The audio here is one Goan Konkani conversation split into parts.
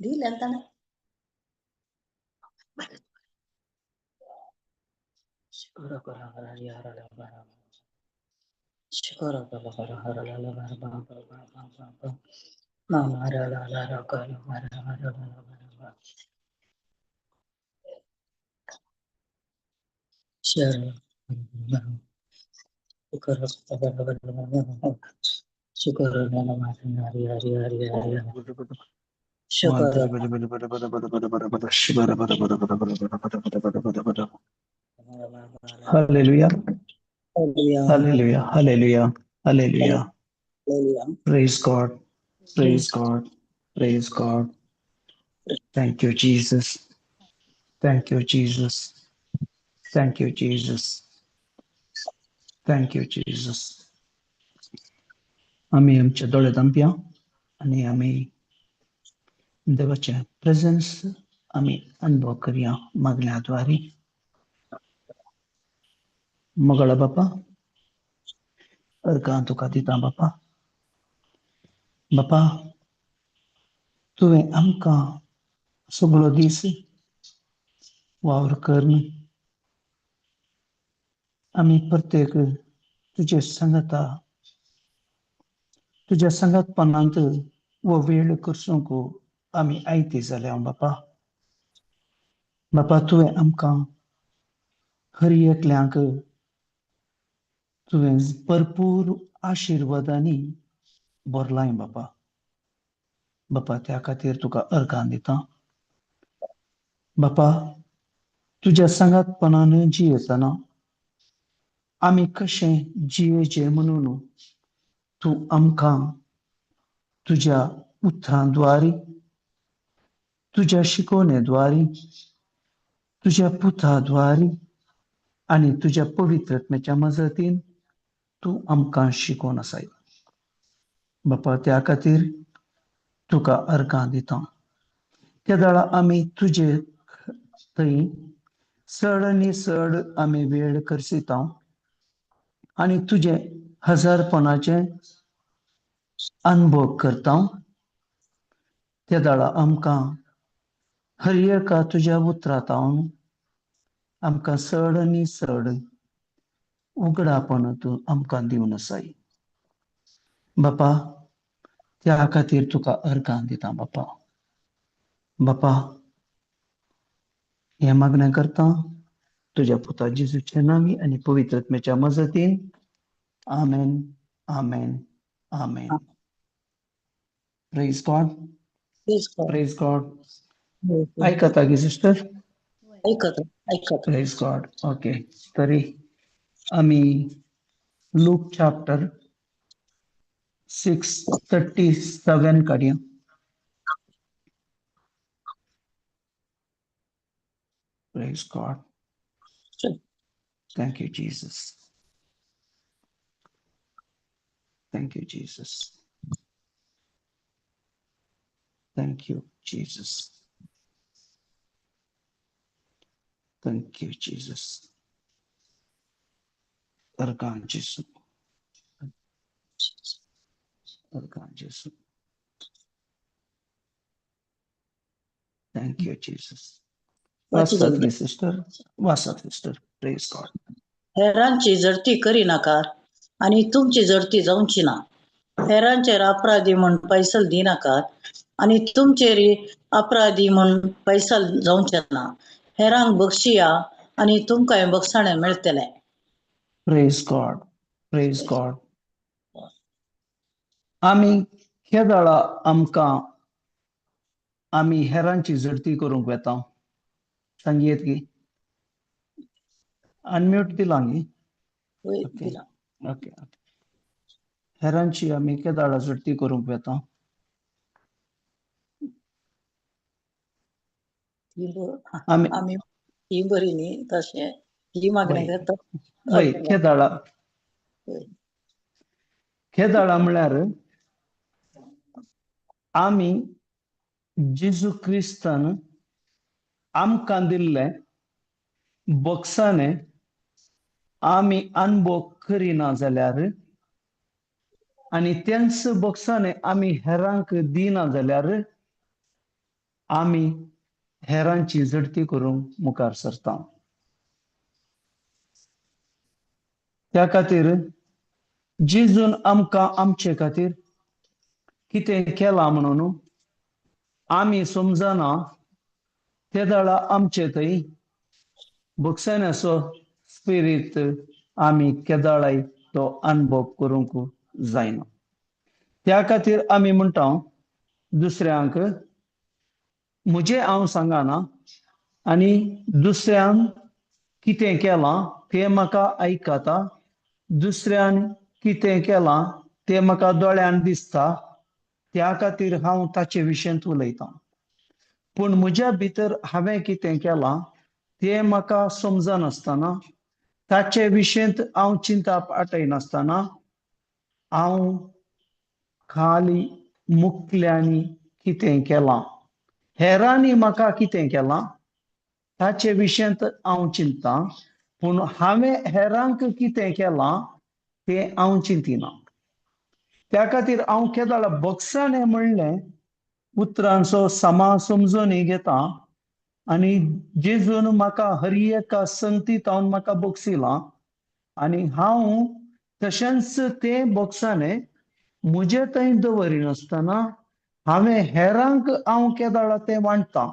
Dile, എന്താണ്? Hallelujah. Hallelujah. Hallelujah. Hallelujah. Praise God. Praise God. Praise God. Thank you, Jesus. Thank you, Jesus. Thank you, Jesus. Thank you, Jesus. आमी आमचे दोळे धांपया आनी आमी देवाचे प्रेजन्स आमी अनुभव करया मागल्या द्वारे. मोगाळा बापा, अर्गां तुका दिता बापा. बापा, तुवें आमकां सगळो दीस वावर करून आमी प्रत्येक तुजे सांगाता, तुज्या सांगातपणांत वो वेळ करसूंक आमी आयती जाल्या बापा. बापा, तुवें आमकां हर एकल्यांक तुवें भरपूर आशिर्वादांनी भरलाय बापा. बापा, त्या खातीर तुका अर्गां दिता बापा. तुज्या सांगातपणान जियेतना आमी कशें जियेचें म्हणून तूं आमकां तुज्या उतरां द्वारी, तुज्या शिकवणे द्वारी, तुज्या पुता द्वारी आनी तुज्या पवित्रत्म्याच्या मजतीन तूं आमकां शिकोवन आसाय बापा. त्या खातीर तुका अर्गां दिता. त्या वेळा आमी तुजे थंय चड आनी चड आमी वेळ करसिता आनी तुजे हजारपणाचे अनुभव करता. त्या वेळा आमकां हर एका तुज्या उतरांत आमकां चड आनी चड उगडापण तूं आमकां दिवन आसाय बापा. त्या खातीर तुका अर्गां दिता बापा. बापा, हें मागणें करता तुज्या पुता जेजूच्या नांवी आनी पवित्रत्म्याच्या मजतीन. आमेन, आमेन, आमेन. Praise God. Praise God. आयकता गी सिस्टर? ऐकत ऐकत. Praise God. Okay, तरी आमी लूक चॅप्टर 6:37 काडया. Praise God. Thank you Jesus. Thank you Jesus. Thank you Jesus. Thank you Jesus. अर्गान जेसू, अर्गान जेसू. Thank you Jesus. वाचतात सिस्टर, वाचतात सिस्टर. Praise God. हेरांची झडती करिनाकात आनी तुमची झडती जावची ना. हेरांचेर अपराधी म्हूण पैसल दिनाकात आनी तुमचेर अपराधी म्हूण पैसल जावचे ना. हेरांक बक्षिया आनी तुमकांय बक्षाणें मेळटलें. Praise God. Praise God. आमी केदळा आमकां आमी हेरांची झडती करूंक वेता, सांगयेत की? अनम्यूट दिलां न्ही? वय ओके. दिलां. ओके. हेरांची आमी केदाळा झडती करूंक वेता? ती आमी आमी ती बरी न्ही, तशें ही मागणें वय करता. वय केदाळा, केदाळा म्हळ्यार आमी जेजू क्रिस्तान आमकां दिल्लें बक्षाणें आमी अनुभव करिना जाल्यार आनी तेंच बक्षाणें आमी हेरांक दिना जाल्यार आमी हेरांची झडती करूंक मुखार सरता. त्या खातीर जेजून आमकां आमचे खातीर कितें केलां म्हणून आमी समजना, ते वेळा आमचे थंय बक्षाण्याचो स्पिरीत आमी केदाळाय तो अनुभव करूंक जायना. त्या खातीर आमी म्हणटा दुसऱ्यांक म्हजें हांव सांगना आनी दुसऱ्यान कितें केलां तें म्हाका आयकता, दुसऱ्यान कितें केलां तें म्हाका दोळ्यान दिसता, त्या खातीर हांव ताचे विशयांत उलयतां. पूण म्हज्या भितर हांवें कितें केलां तें म्हाका समजनासतना, ताचे विशयांत हांव चिंताप आटयनासतना हांव खाली मुकल्यांनी कितें केलां, हेरांनी म्हाका कितें केलां ताचे विशयांत हांव चिंता, पूण हांवें हेरांक कितें केलां तें हांव चिंतिना. त्या खातीर हांव केदाळा बक्षाणें म्हणलें उतरांचो समा समजून घेता आनी जेजून म्हाका हर एका संगतीत हांव म्हाका बक्षिलां आनी हांव तशेंच तें बक्षाणें म्हजे थंय दवरिनासतना हांवें हेरांक हांव केदाळा तें वांट्टा.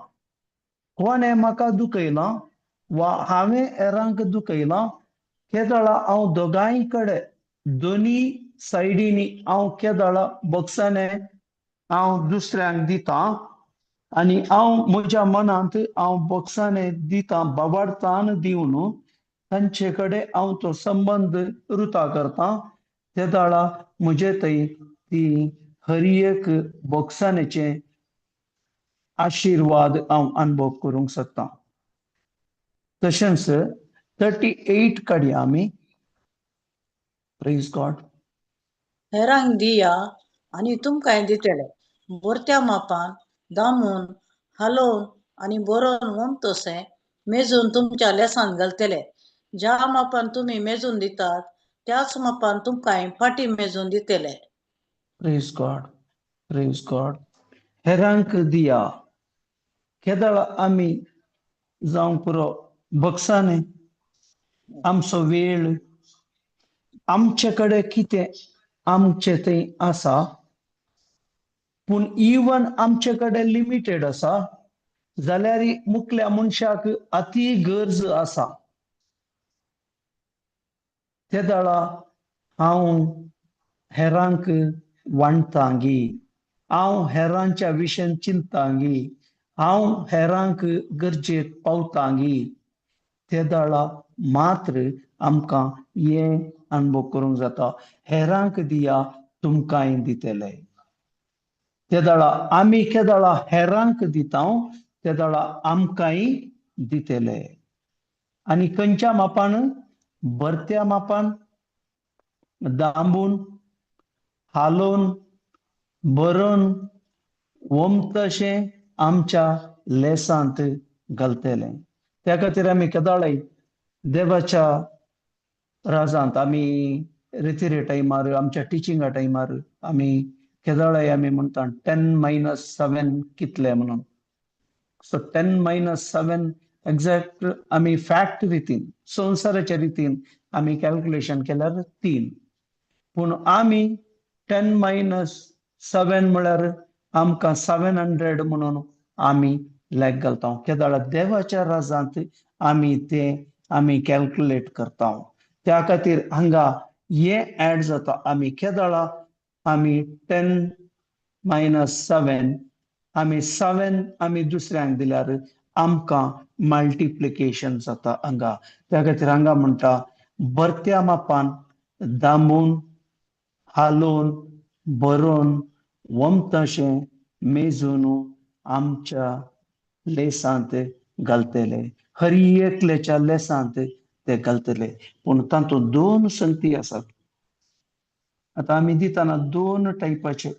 कोणें म्हाका दुखयलां वा हांवें हेरांक दुखयलां, केदाळा हांव दोगांय कडेन दोनी सायडींनी हांव केदाळा बक्षाणें हांव दुसऱ्यांक दिता आनी हांव म्हज्या मनांत हांव बक्षाणें दिता, बाबार्थान दिवन तांचे कडेन हांव तो संबंद रुता करता. ते वेळा म्हजे थंय ती हर एक बक्षाणेचे आशिर्वाद हांव अनुभव करूंक शकता. तशेंच 38 काडया आमी. Praise God. हेरांक दिया आनी तुमकांय दितले. बरत्या मापान दामून हालोवन आनी बरोवन वमतशें मेजून तुमच्या लेसान घालतले. ज्या मापान तुमी मेजून दितात त्याच मापान तुमकांय फाटी मेजून दितले. Praise God. Praise God. हेरांक दिया. केदळ आमी जावंक पुरो बक्षाणें आमचो वेळ आमचे कडेन कितें आमचे थंय आसा, पूण इवन आमचे कडेन लिमिटेड आसा जाल्यार मुखल्या मनशाक अती गरज आसा. ते वेळा हांव हेरांक वांट्टांगी, हांव हेरांच्या विशयान चिंतांगी, हांव हेरांक गरजेक पावतांगी, ते वेळा मात्र आमकां हें अनुभव करूंक जाता. हेरांक दिया तुमकांय दितले. ते वेळा आमी केदळा हेरांक दिता ते वेळा आमकांय दितले. आनी खंयच्या मापान? भरत्या मापान दांबून हालोवन भरून ओमतशें आमच्या लेसांत घालतलें. त्या खातीर आमी केदाळय देवाच्या राजांत आमी रितिरे टायमार, आमच्या टिचिंगा टायमार आमी केदाळय आमी म्हणटा 10 - 7 कितले म्हणून. सो 10 - 7 एग्जॅक्ट आमी फॅक्ट रितीन, संवसाराच्या रितीन आमी कॅल्क्युलेशन केल्यार 3. पूण आमी 10 - 7 म्हळ्यार आमकां 700 म्हणून आमी लेख घालता. केदाळा देवाच्या राजांत आमी ते आमी कॅल्क्युलेट करता. त्या खातीर हांगा हे ऍड जाता. आमी केदाळा आमी 10 - 7 आमी 7 आमी दुसऱ्यांक दिल्यार आमकां मल्टिप्लिकेशन जाता हांगा. त्या खातीर हांगा म्हणटा भरत्या मापान दांबून हालोवन भरून वमतशें मेजून आमच्या लेसांत घालतले. हर एकल्याच्या लेसांत ते घालतले. पूण तातूंत 2 संगती आसात. आतां आमी दितना 2 टायपाचे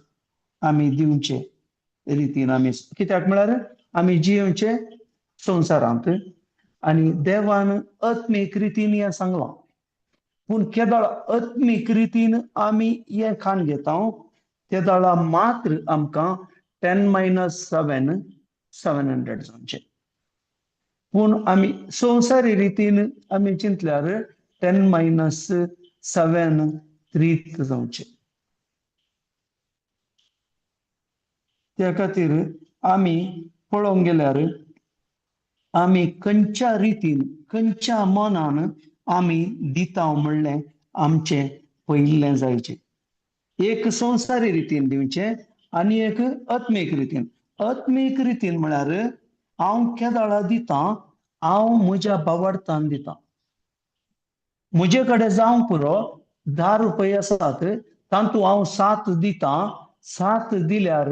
आमी दिवचे रितीन आमी, कित्याक म्हळ्यार आमी जियेवचे संवसारांत आनी देवान आत्मीक रितीन हें सांगलां. पूण केदळ आत्मीक रितीन आमी हें खाण घेता तेदळा मात्र आमकां 10 - 7 700 जावचें. पूण आमी संवसारी रितीन आमी चिंतल्यार 10 - 7 3 जावचें. त्या खातीर आमी पळोवंक गेल्यार आमी खंयच्या रितीन खंयच्या मनान आमी दिता म्हणलें आमचें पयिल्लें जायचें. एक संवसारी रितीन दिवचें आनी एक आत्मीक रितीन. आत्मीक रितीन म्हळ्यार हांव केदाळा दिता, हांव म्हज्या बावडतान दिता. म्हजे कडेन जावंक पुरो 10 रुपये आसात, तातूंत हांव 7 दिता. 7 दिल्यार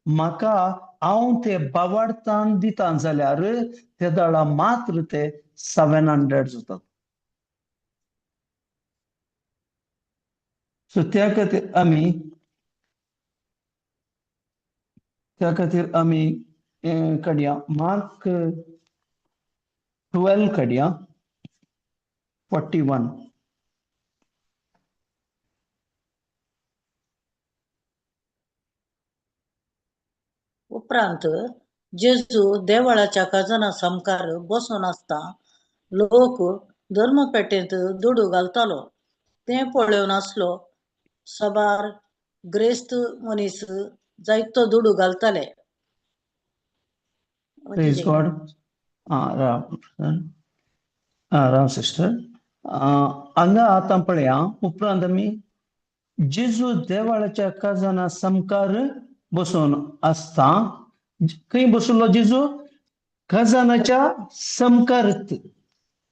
म्हाका हांव ते बावडतान दिता जाल्यार ते दळा मात्र ते 700 जातात. सो त्या खातीर आमी काडया मार्क 12 काडया 41. उपरांत जेजू देवळाच्या खजाना सामकार बसून आसता लोक धर्मपेटेंत दुडू घालतालो तें पळोवन आसलो. सबार ग्रेस्त मनीस जायतो दुडू घालताले. Praise God. Ram sister, हांगा आतां पळया. उपरांत आमी जेजू देवळाच्या खजाना सामकार बसून आसता. खंय बसलो जेजू? खजानाच्या सामकार,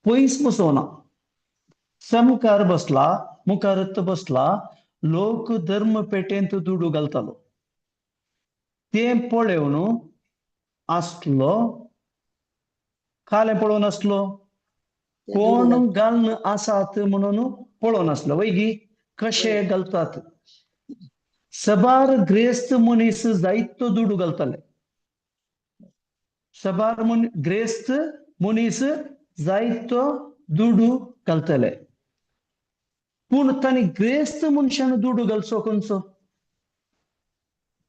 पयस बसोना, सामकार बसला, मुखारत बसला. लोक धर्मपेटेंत दुडू घालतालो तें पळोवन आसलो. कालें पळोवन आसलो, कोण घालून आसात म्हणून पळोवन आसलो. वयगी कशे घालतात. सबार ग्रेस्त मनीस जायतो दुडू घालताले. सबार ग्रेस्त मनीस जायतो दुडू घालतले. पूण तांणी ग्रेस्त मनशान दुडू घालचो खंयचो?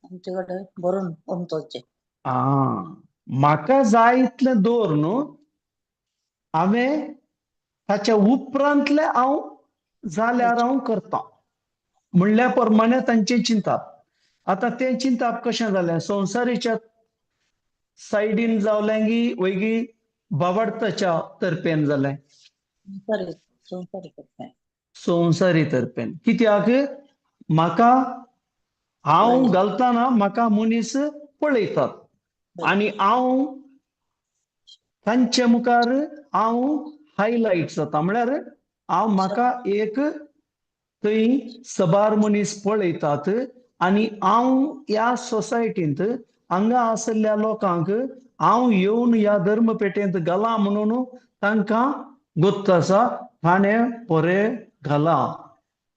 आमचे कडेन भरून ओमतोचे. म्हाका जाय इतलें दवर न्हू, हांवें ताच्या उपरांतलें हांव जाल्यार हांव करता म्हणल्या प्रमाणे तांचें चिंताप. आतां तें चिंताप कशें जालें? संवसारीच्या सायडीन जावलें की वयगी बावडताच्या तर्पेन जालें? संवसारी तर्पेन. कित्याक म्हाका हांव घालतना म्हाका मनीस पळयतात आनी हांव तांचे मुखार हांव हायलायट जाता. म्हळ्यार हांव म्हाका एक थंय सबार मनीस पळयतात आनी हांव ह्या सोसायटींत हांगा आशिल्ल्या लोकांक हांव येवन ह्या धर्मपेटेंत घाला म्हणून तांकां गोत्त आसा ताणें बरें घालां,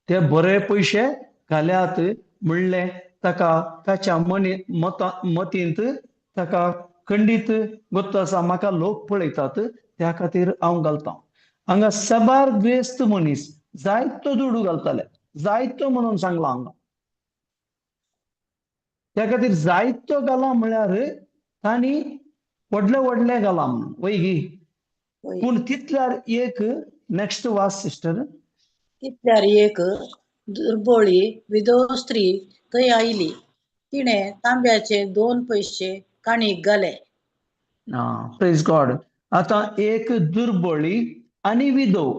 ते बरे पयशे घाल्यात म्हणलें ताका ताच्या मनी मता मतींत ताका खंडीत गोत्त आसा म्हाका लोक पळयतात त्या खातीर हांव घालतां. हांगा साबार ग्रेस्त मनीस जायतो दुडू घालताले, जायतो म्हणून सांगलां हांगा. त्या खातीर जायतो घाला म्हळ्यार तांणी व्हडले व्हडले घाला म्हणून वय गी. पूण तितल्यार एक नेक्स्ट वास सिस्टर. तितल्यार एक दुर्बोळी विधव स्त्री थंय आयली, तिणें तांब्याचे 2 पयशे काणीक घाले. प्रेज गॉड. आतां एक दुर्बोळी आनी विधव,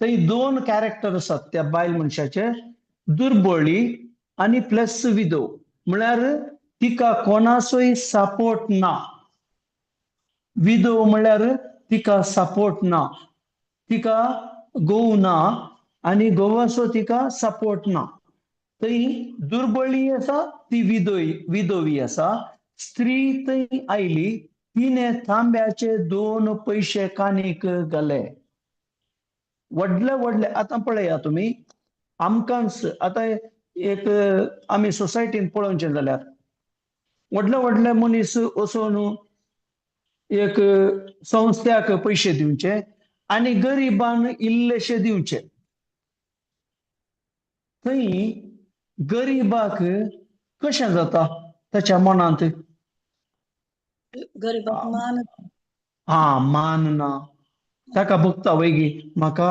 थंय 2 कॅरेक्टर आसात त्या बायल मनशाचे, दुर्बोळी आनी प्लस विधव. म्हळ्यार तिका कोणाचोय सपोर्ट ना. विधव म्हळ्यार तिका सपोर्ट ना, तिका घोव ना आनी घोवाचो तिका सपोर्ट ना. थंय दुर्बळी आसा, ती विधवी आसा. स्त्री थंय आयली, तिणें तांब्याचे 2 पयशे कानीक घाले. व्हडले व्हडले आतां पळया तुमी, आमकांच आतां एक आमी सोसायटीन पळोवचें जाल्यार व्हडले व्हडले मनीस वचून एक संस्थ्याक पयशे दिवचे आनी गरिबान इल्लेशे दिवचे. थंय गरिबाक कशें जाता ताच्या मनांत? गरिबाक मान, हा मान ना, ताका भोगता वय गी म्हाका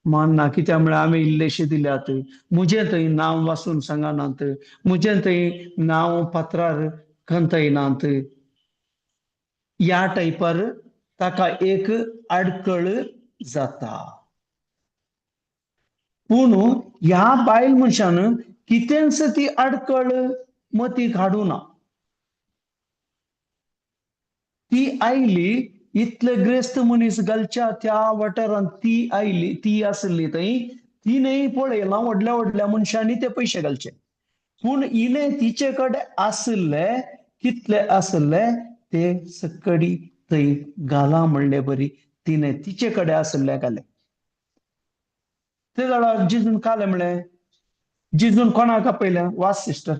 मान ना, कित्याक म्हळ्यार हांवें इल्लेशे दिल्यात, म्हजें थंय नांव वाचून सांगनात, म्हजें थंय नांव पत्रार खंतयनात. ह्या टायपार ताका एक आडकळ जाता. पूण ह्या बायल मनशान कितेंच ती आडकळ मतीक हाडूना. ती आयली, इतले ग्रेस्त मनीस घालच्या त्या वाठारांत ती आयली, ती आसली थंय, तिणें पळयलां व्हडल्या व्हडल्या मनशांनी ते पयशे घालचे. पूण हिणें तिचे कडेन आशिल्ले कितले आशिल्ले ते सकडी थंय घालां म्हणले बरी तिणें तिचे कडेन आशिल्ले घाले. ते जाल्यार जिजून कालें म्हणलें, जिजून कोणाक आपयलें? वास सिस्टर.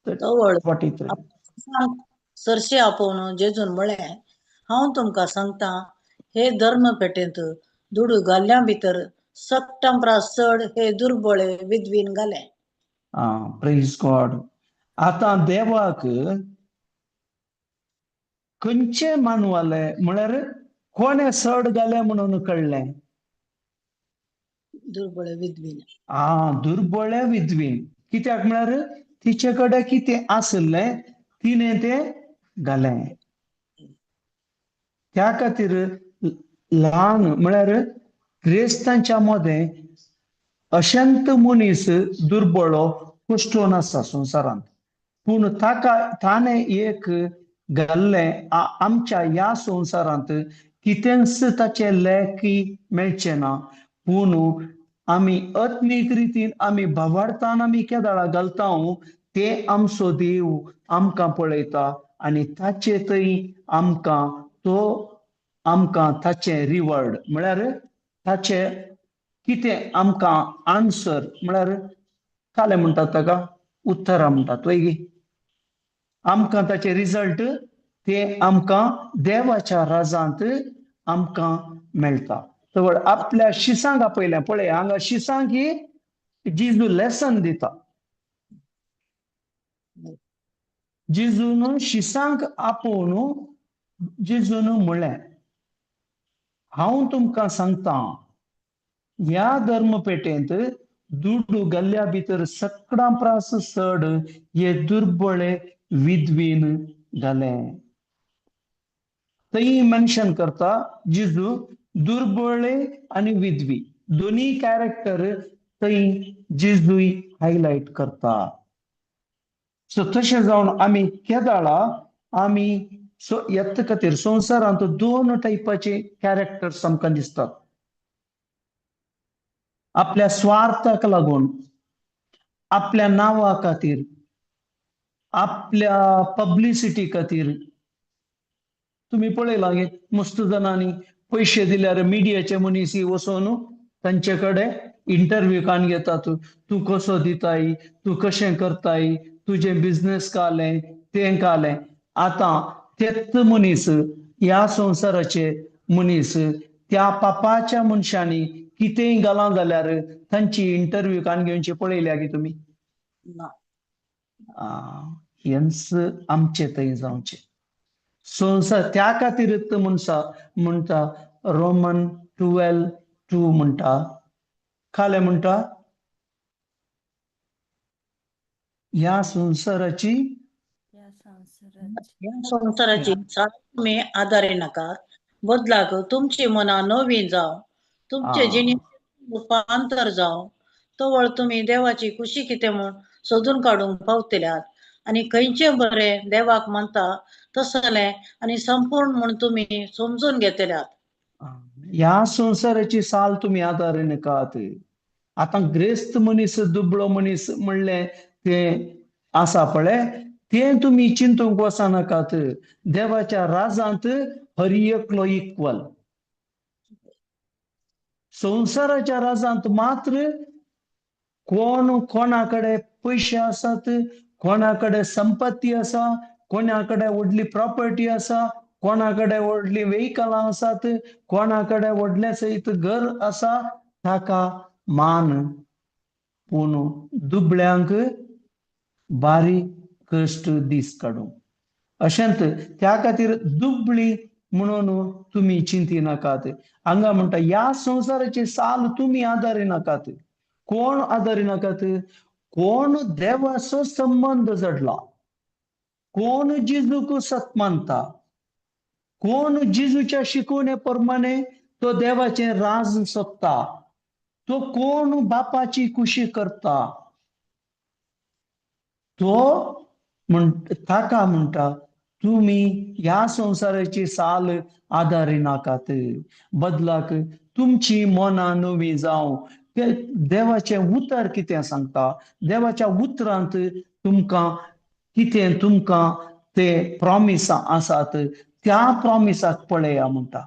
43. सरशी आपोवन जेजून म्हळें, हांव तुमकां सांगता, हे धर्मपेटेंत दुडू घाल्ल्या भितर सगटां परस चड हे दुर्बळे विधवीन घाले. प्रेज गॉड. आतां देवाक खंयचे मानवाले म्हळ्यार कोणें चड घालें म्हणून कळ्ळें? दुर्बळे विधवीन. आ, दुर्बळे विधवीन. कित्याक म्हळ्यार तिचे कडेन कितें आशिल्लें तिणें तें घालें. त्या खातीर ल्हान म्हळ्यार क्रिस्तांच्या मदें अशंत मनीस दुर्बळो कुश्टोन आसा संवसारांत. पूण ताका ताणें एक घाल्लें आमच्या ह्या संवसारांत कितेंच ताचें लेखी मेळचें ना. पूण आमी आत्मीक रितीन आमी भावार्थान आमी केदाळा घालता ते आमचो देव आमकां पळयता आनी ताचे थंय आमकां तो आमकां ताचें रिवर्ड म्हळ्यार ताचें कितें आमकां आन्सर म्हळ्यार कालें म्हणटात ताका उत्तरां म्हणटात वय गी, आमकां ताचें रिजल्ट ते आमकां देवाच्या राजांत आमकां मेळटा. तर आपल्या शिसांक आपयलें, पळय हांगा शिसांक ही जिजू लेसन दिता. जिजून शिसांक आपोवन जिजून म्हणलें, हांव तुमकां सांगता, ह्या धर्मपेटेंत दुडू घाल्ल्या भितर सगळ्यां परस चड हे दुर्बळे विधवीन घाले. थंय मेन्शन करता जिजू दुर्बळे आनी विधवी दोनी कॅरेक्टर थंय जिजूय हायलायट करता. सो तशें जावन आमी केदाळा आमी येत खातीर संवसारांत 2 टायपाचे कॅरेक्टर्स आमकां दिसतात. आपल्या स्वार्थाक लागून, आपल्या नांवा खातीर, आपल्या पब्लिसिटी खातीर तुमी पळयलां गे मस्त जाणांनी पयशे दिल्यार मिडियाचे मनीस वचोन तांचे कडेन इंटरव्यू काडून घेतात. तूं कसो दिताय, तूं कशें करताय, तुजें बिजनेस कालें तें कालें. आतां तेच मनीस ह्या संवसाराचे मनीस त्या पापाच्या मनशांनी कितेंय घालां जाल्यार तांची इंटरव्यू काडून घेवची पळयल्या की तुमी? हेंच आमचे थंय जावचें संवसार. त्या खातीर मनसा म्हणटा रोमन 12:2 म्हणटा, खालें म्हणटा ह्या संवसाराची ह्या संवसाराची साल तुमी आदारी नाकात, बदलाक तुमची मनां नवीं जावं, तुमचे जिणेचें रुपांतर जावं, तवळ तुमी देवाची खुशी कितें म्हूण सोदून काडूंक पावतल्यात आनी खंयचें बरें देवाक मानता तसलें आनी संपूर्ण म्हूण तुमी समजून घेतल्यात. ह्या संवसाराची साल तुमी आदारी नाकात. आतां ग्रेस्त मनीस दुबळो मनीस म्हणलें तें आसा पळय, तें तुमी चिंतूंक वचनाकात. देवाच्या राजांत हर एकलो इक्वल. संवसाराच्या राजांत मात्र कोण कोणा कडेन पयशे आसात, कोणा कडेन संपत्ती आसा, कोणा कडेन व्हडली प्रॉपर्टी आसा, कोणा कडेन व्हडली व्हेकलां आसात, कोणा कडेन व्हडलें सयत घर आसा, ताका मान. पूण दुबळ्यांक बारीक कश्ट दीस काडूं. अशेंच त्या खातीर दुबळी म्हणून तुमी चिंती नाकात. हांगा म्हणटा ह्या संवसाराची साल तुमी आदारी नाकात. कोण आदारी नाकात? कोण देवाचो संबंद जडला, कोण जेजूक सत मानता, कोण जेजूच्या शिकवणे प्रमाणे तो देवाचें राज सोदता, तो कोण बापाची खुशी करता, तो म्हण ताका म्हणटा तुमी ह्या संवसाराची साल आदारी नाकात, बदलाक तुमची मनां नवी जावं. देवाचें उतर कितें सांगता, देवाच्या उतरांत तुमकां कितें तुमकां ते प्रॉमिसां आसात, त्या प्रॉमिसाक पळया म्हणटा.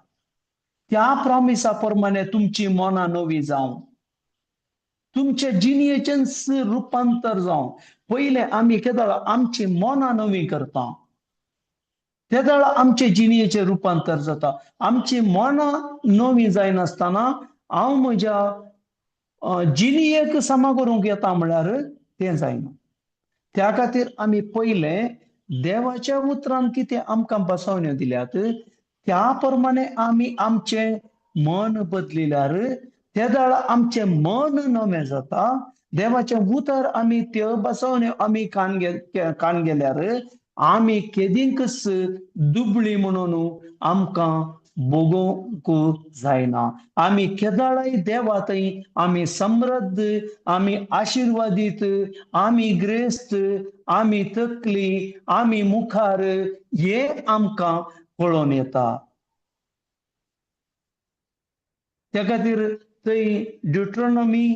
त्या प्रॉमिसा प्रमाणे तुमची मनां नवी जावं, तुमचे जिणेचेंच रुपांतर जावं. पयलें आमी केदळ आमची मनां नवी करता, तेदळ आमचे जिणेचें रुपांतर जाता. आमची मनां नवी जायनासतना हांव म्हज्या जिणेक समा करूंक येता म्हळ्यार तें जायना. त्या खातीर आमी पयलें देवाच्या उतरान कितें आमकां बसवण्यो दिल्यात त्या प्रमाणे आमी आमचें मन बदलिल्यार तेदळ आमचें मन नवें जाता. देवाचें उतर आमी त्यो बसवण्यो आमी कान गेल्यार आमी केदींकच दुबळी म्हणून आमकां भोगोवंक जायना. आमी केदाळाय देवा थंय आमी समृद्ध, आमी आशिर्वादीत, आमी ग्रेस्त, आमी तकली, आमी मुखार, हे आमकां पळोवन येता. त्या खातीर थंय ड्युट्रोनॉमी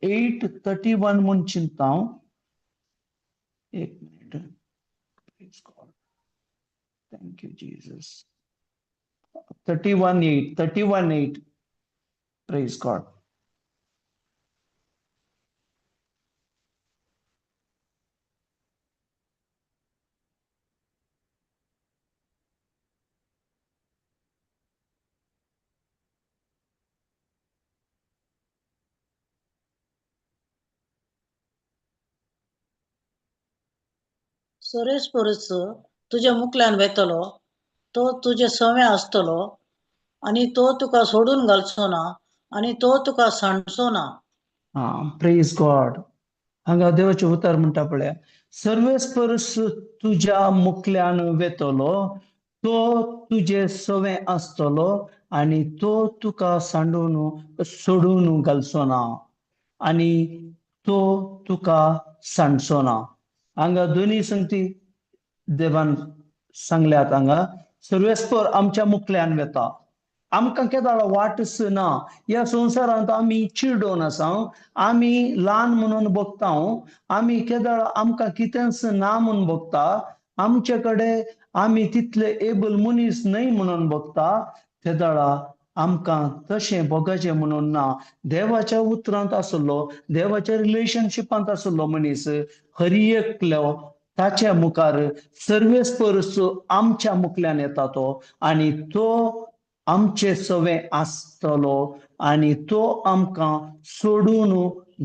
8:31 म्हूण चिंता हांव. एक minute. Thank you Jesus. 31:8, 31:8. Praise God. Suresh परस तुज्या मुखल्यान वेतलो, तो तुजे सवे आसतलो आनी तो तुका सोडून घालचो ना आनी तो तुका सांडचो ना. प्रेज गॉड. हांगा देवाचें उतर म्हणटा पळया, सर्वेस्परस तुज्या मुखल्यान वेतलो, तो तुजे सवे आसतलो आनी तो तुका सांडून सोडून घालचो ना आनी तो तुका सांडचो ना. हांगा दोनी संगती देवान सांगल्यात. हांगा सर्वेस्पर आमच्या मुखल्यान वेता, आमकां केदाळ वाटच ना. ह्या संवसारांत आमी चिडोवन आसा, आमी ल्हान म्हणून बगता, आमी केदाळ आमकां कितेंच ना म्हूण बगता. आमचे कडेन आमी तितले एबल मनीस न्हय म्हणून भोगता, तेदळा आमकां तशें भोगाचें म्हणून ना. देवाच्या उतरांत आसलो, देवाच्या रिलेशनशिपांत आसलो मनीस हर एकलो ताच्या मुखार सर्वेस्पर आमच्या मुखल्यान येता तो, आनी तो आमचे सवे आसतलो आनी तो आमकां सोडून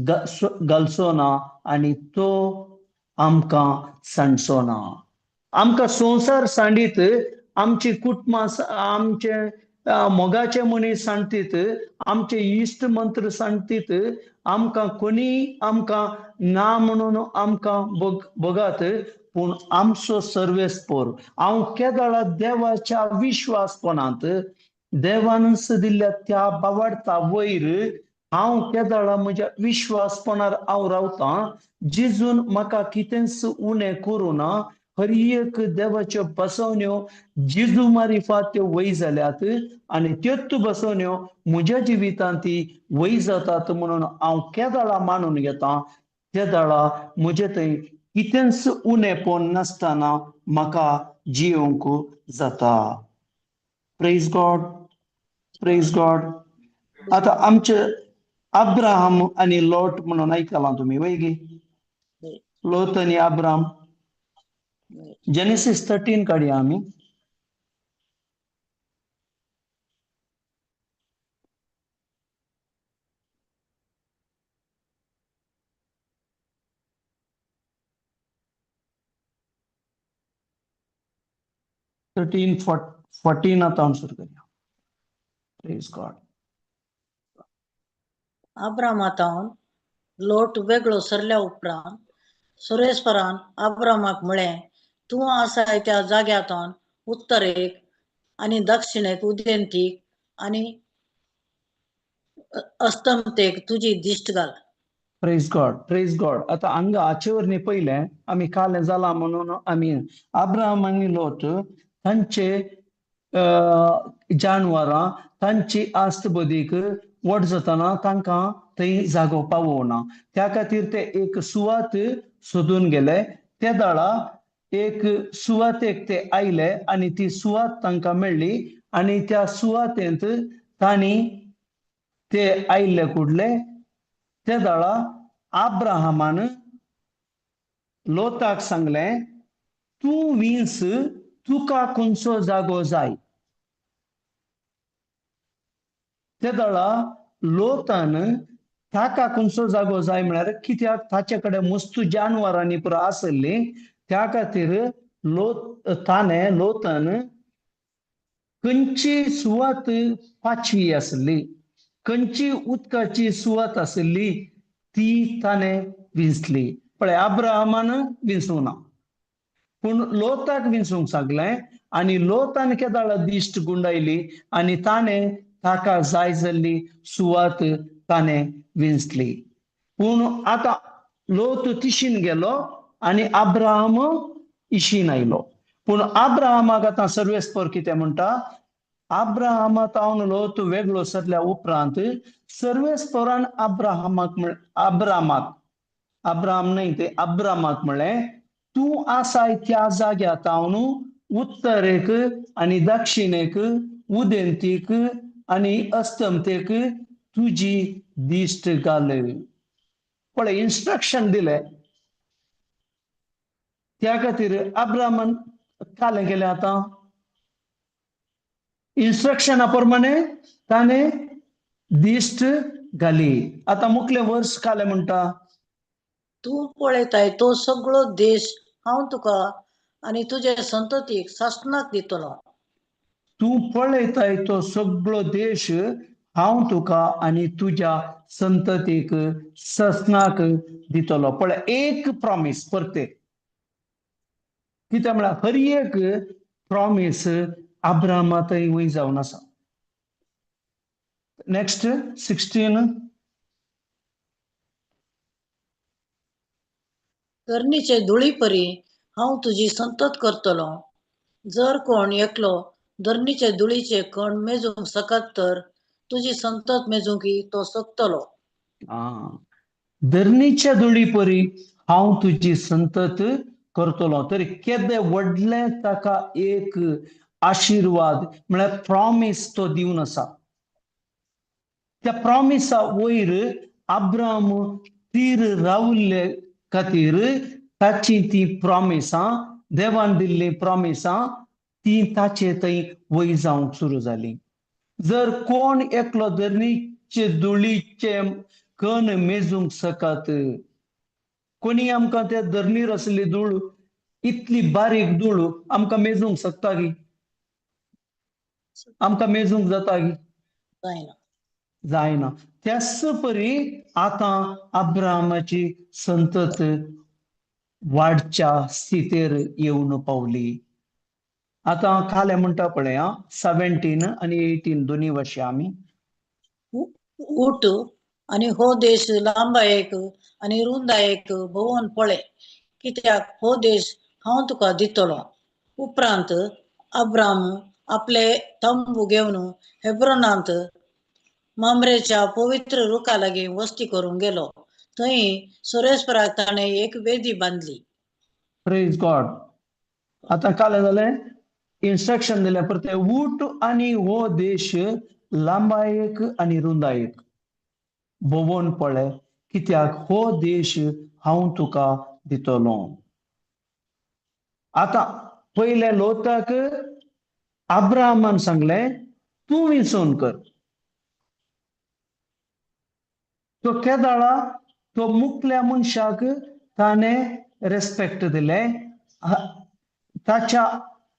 घालचो ना आनी तो आमकां सांडचो ना. आमकां संवसार सांडीत, आमची कुटुंबां, आमचे मोगाचे मनीस सांडतीत, आमचे इश्ट मंत्र सांडतीत, आमकां कोणी आमकां ना म्हणून आमकां भोगात, पूण आमचो सर्वेस्पर हांव केदळा देवाच्या विश्वासपणांत देवानच दिल्ल्या त्या बावाडता वयर हांव केदळा म्हज्या विश्वासपणार हांव रावतां. जिजून म्हाका कितेंच उणें करूं ना. हर एक देवाच्यो बसवण्यो जिजू मारिफात त्यो वय जाल्यात आनी त्योच बसवण्यो म्हज्या जिवितांत ती वय जातात म्हणून हांव केदळा मानून घेता. तेदळा म्हजे थंय कितेंच उणेपण नासतना म्हाका जियोंक जाता. Praise God, praise God. आतां आमचे अब्राहम आनी लोट म्हणून आयकलां तुमी वय गी? लोट आनी अब्राहम, जेनेसिस 13 काडया आमी. थर्टीन 14 आतां आन्सर करया. Praise God. आब्रामातावन लोट वेगळो सरल्या उपरांत सुरेश्वरान आब्रामाक म्हळें, तूं आसाय त्या जाग्यातून उत्तरेक आनी दक्षिणेक उदेंतीक आनी अस्तमतेक तुजी दिश्ट घाल. Praise God, praise God. आतां हांगा हाचे वरवीं पयलें आमी कालें जालां म्हणून आमी अब्राहम आनी लोट तांचे जानवरां तांची आस्त बदीक व्हड जातना तांकां थंय जागो पावोवना, त्या खातीर ते एक सुवात सोदून गेले. ते दळा एक सुवातेक ते आयले आनी ती सुवात तांकां मेळ्ळी आनी त्या सुवातेंत तांणी ते आयिल्ले कुडले. ते दळा अब्राहमान लोताक सांगलें, तूं विंस, तुका खंयचो जागो जाय. ते दळा लोतान ताका खंयचो जागो जाय म्हळ्यार कित्याक ताचे कडेन मस्तू जानवरांनी पुरो आसली, त्या खातीर ताणें लोतान खंयची सुवात पाचवी आसली, खंयची उदकाची सुवात आसली ती ताणें विंचली. पळय अब्राहमान विंचूंक ना, पूण लोताक विंचूंक सांगलें आनी लोतान केदाळा दिश्ट गुंडायली आनी ताणें ताका जाय जाल्ली सुवात ताणें विंचली. पूण आतां लोत तिशीन गेलो आनी अब्राहम इशीन आयलो. पूण अब्राहमाक आतां सर्वेस्पर कितें म्हणटा, अब्राहमा तावन लोत वेगळो सरल्या उपरांत सर्वेस्परान अब्राहमाक अब्रामाक, अब्राहम न्हय ते अब्रामाक म्हणलें, तूं आसाय त्या जाग्या तावन उत्तरेक आनी दक्षिणेक, उदेंतीक आनी अस्तमतेक तुजी दिश्ट घाल. पळय इन्स्ट्रक्शन दिलें. त्या खातीर अब्राहमान कालें केलें, आतां इन्स्ट्रक्शना प्रमाणे ताणें दिश्ट घाली. आतां मुखलें वर्स कालें म्हणटा, तूं पळयताय तो सगळो देश हांव तुका आनी तुजे संततीक सासणाक दितलो. तूं पळयताय तो सगळो देश हांव तुका आनी तुज्या संततीक ससनाक दितलो. पळय एक प्रॉमीस परते कितें म्हळ्यार हर एक प्रॉमीस अब्राहमा थंय वय जावन आसा. नेक्स्ट 16. धरणीचे धुळी परी हांव तुजी संतत करतलो. जर कोण एकलो धरणीचे धुळीचे कण मेजूंक शकत तर तुजी संतत मेजूंक तो शकतलो. धरणीच्या धुळी परी हांव तुजी संतत करतलो. तरी केदे व्हडलें ताका एक आशिर्वाद म्हळ्यार प्रॉमीस तो दिवन आसा. त्या प्रॉमिसा वयर अब्राम तीर रावल्ले खातीर ताची ती प्रॉमिसां, देवान दिल्ली प्रॉमिसां ती ताचे थंय वयर जावंक सुरू जाली. जर कोण एकलो धरणीचे धुळीचे कण मेजूंक शकत, कोणी आमकां त्या धरणीर आसली धूळ इतली बारीक धूळ आमकां मेजूंक शकता की? आमकां मेजूंक जाता की? जायना. जायना. त्याच परी आतां अब्रामाची संतत वाडच्या स्थितीर येवन पावली. आतां खालें म्हणटा पळय आं, 17 आनी 18 दोनी वर्सां आमी. उठ आनी हो देश लांबायेक आनी रुंदायेक भोंवन पळय, कित्याक हो देश हांव तुका दितलो. उपरांत अब्राम आपले तंबू घेवन हेब्रोनांत मामरेच्या पवित्र रुखा लागीं वस्ती करूंक गेलो. थंय सुरेश्वराक ताणें एक वेदी बांदली. Praise God. आतां कालें जालें, इन्स्ट्रक्शन दिलें परतें, उठ आनी हो देश लांबायेक आनी रुंदायेक भोंवन पळय, कित्याक हो देश हांव तुका दितलो. आतां पयले लोताक अब्राहमान सांगलें तूं विसोवन कर. तो केदाळा तो मुकल्या मनशाक ताणें रेस्पेक्ट दिलें. ताच्या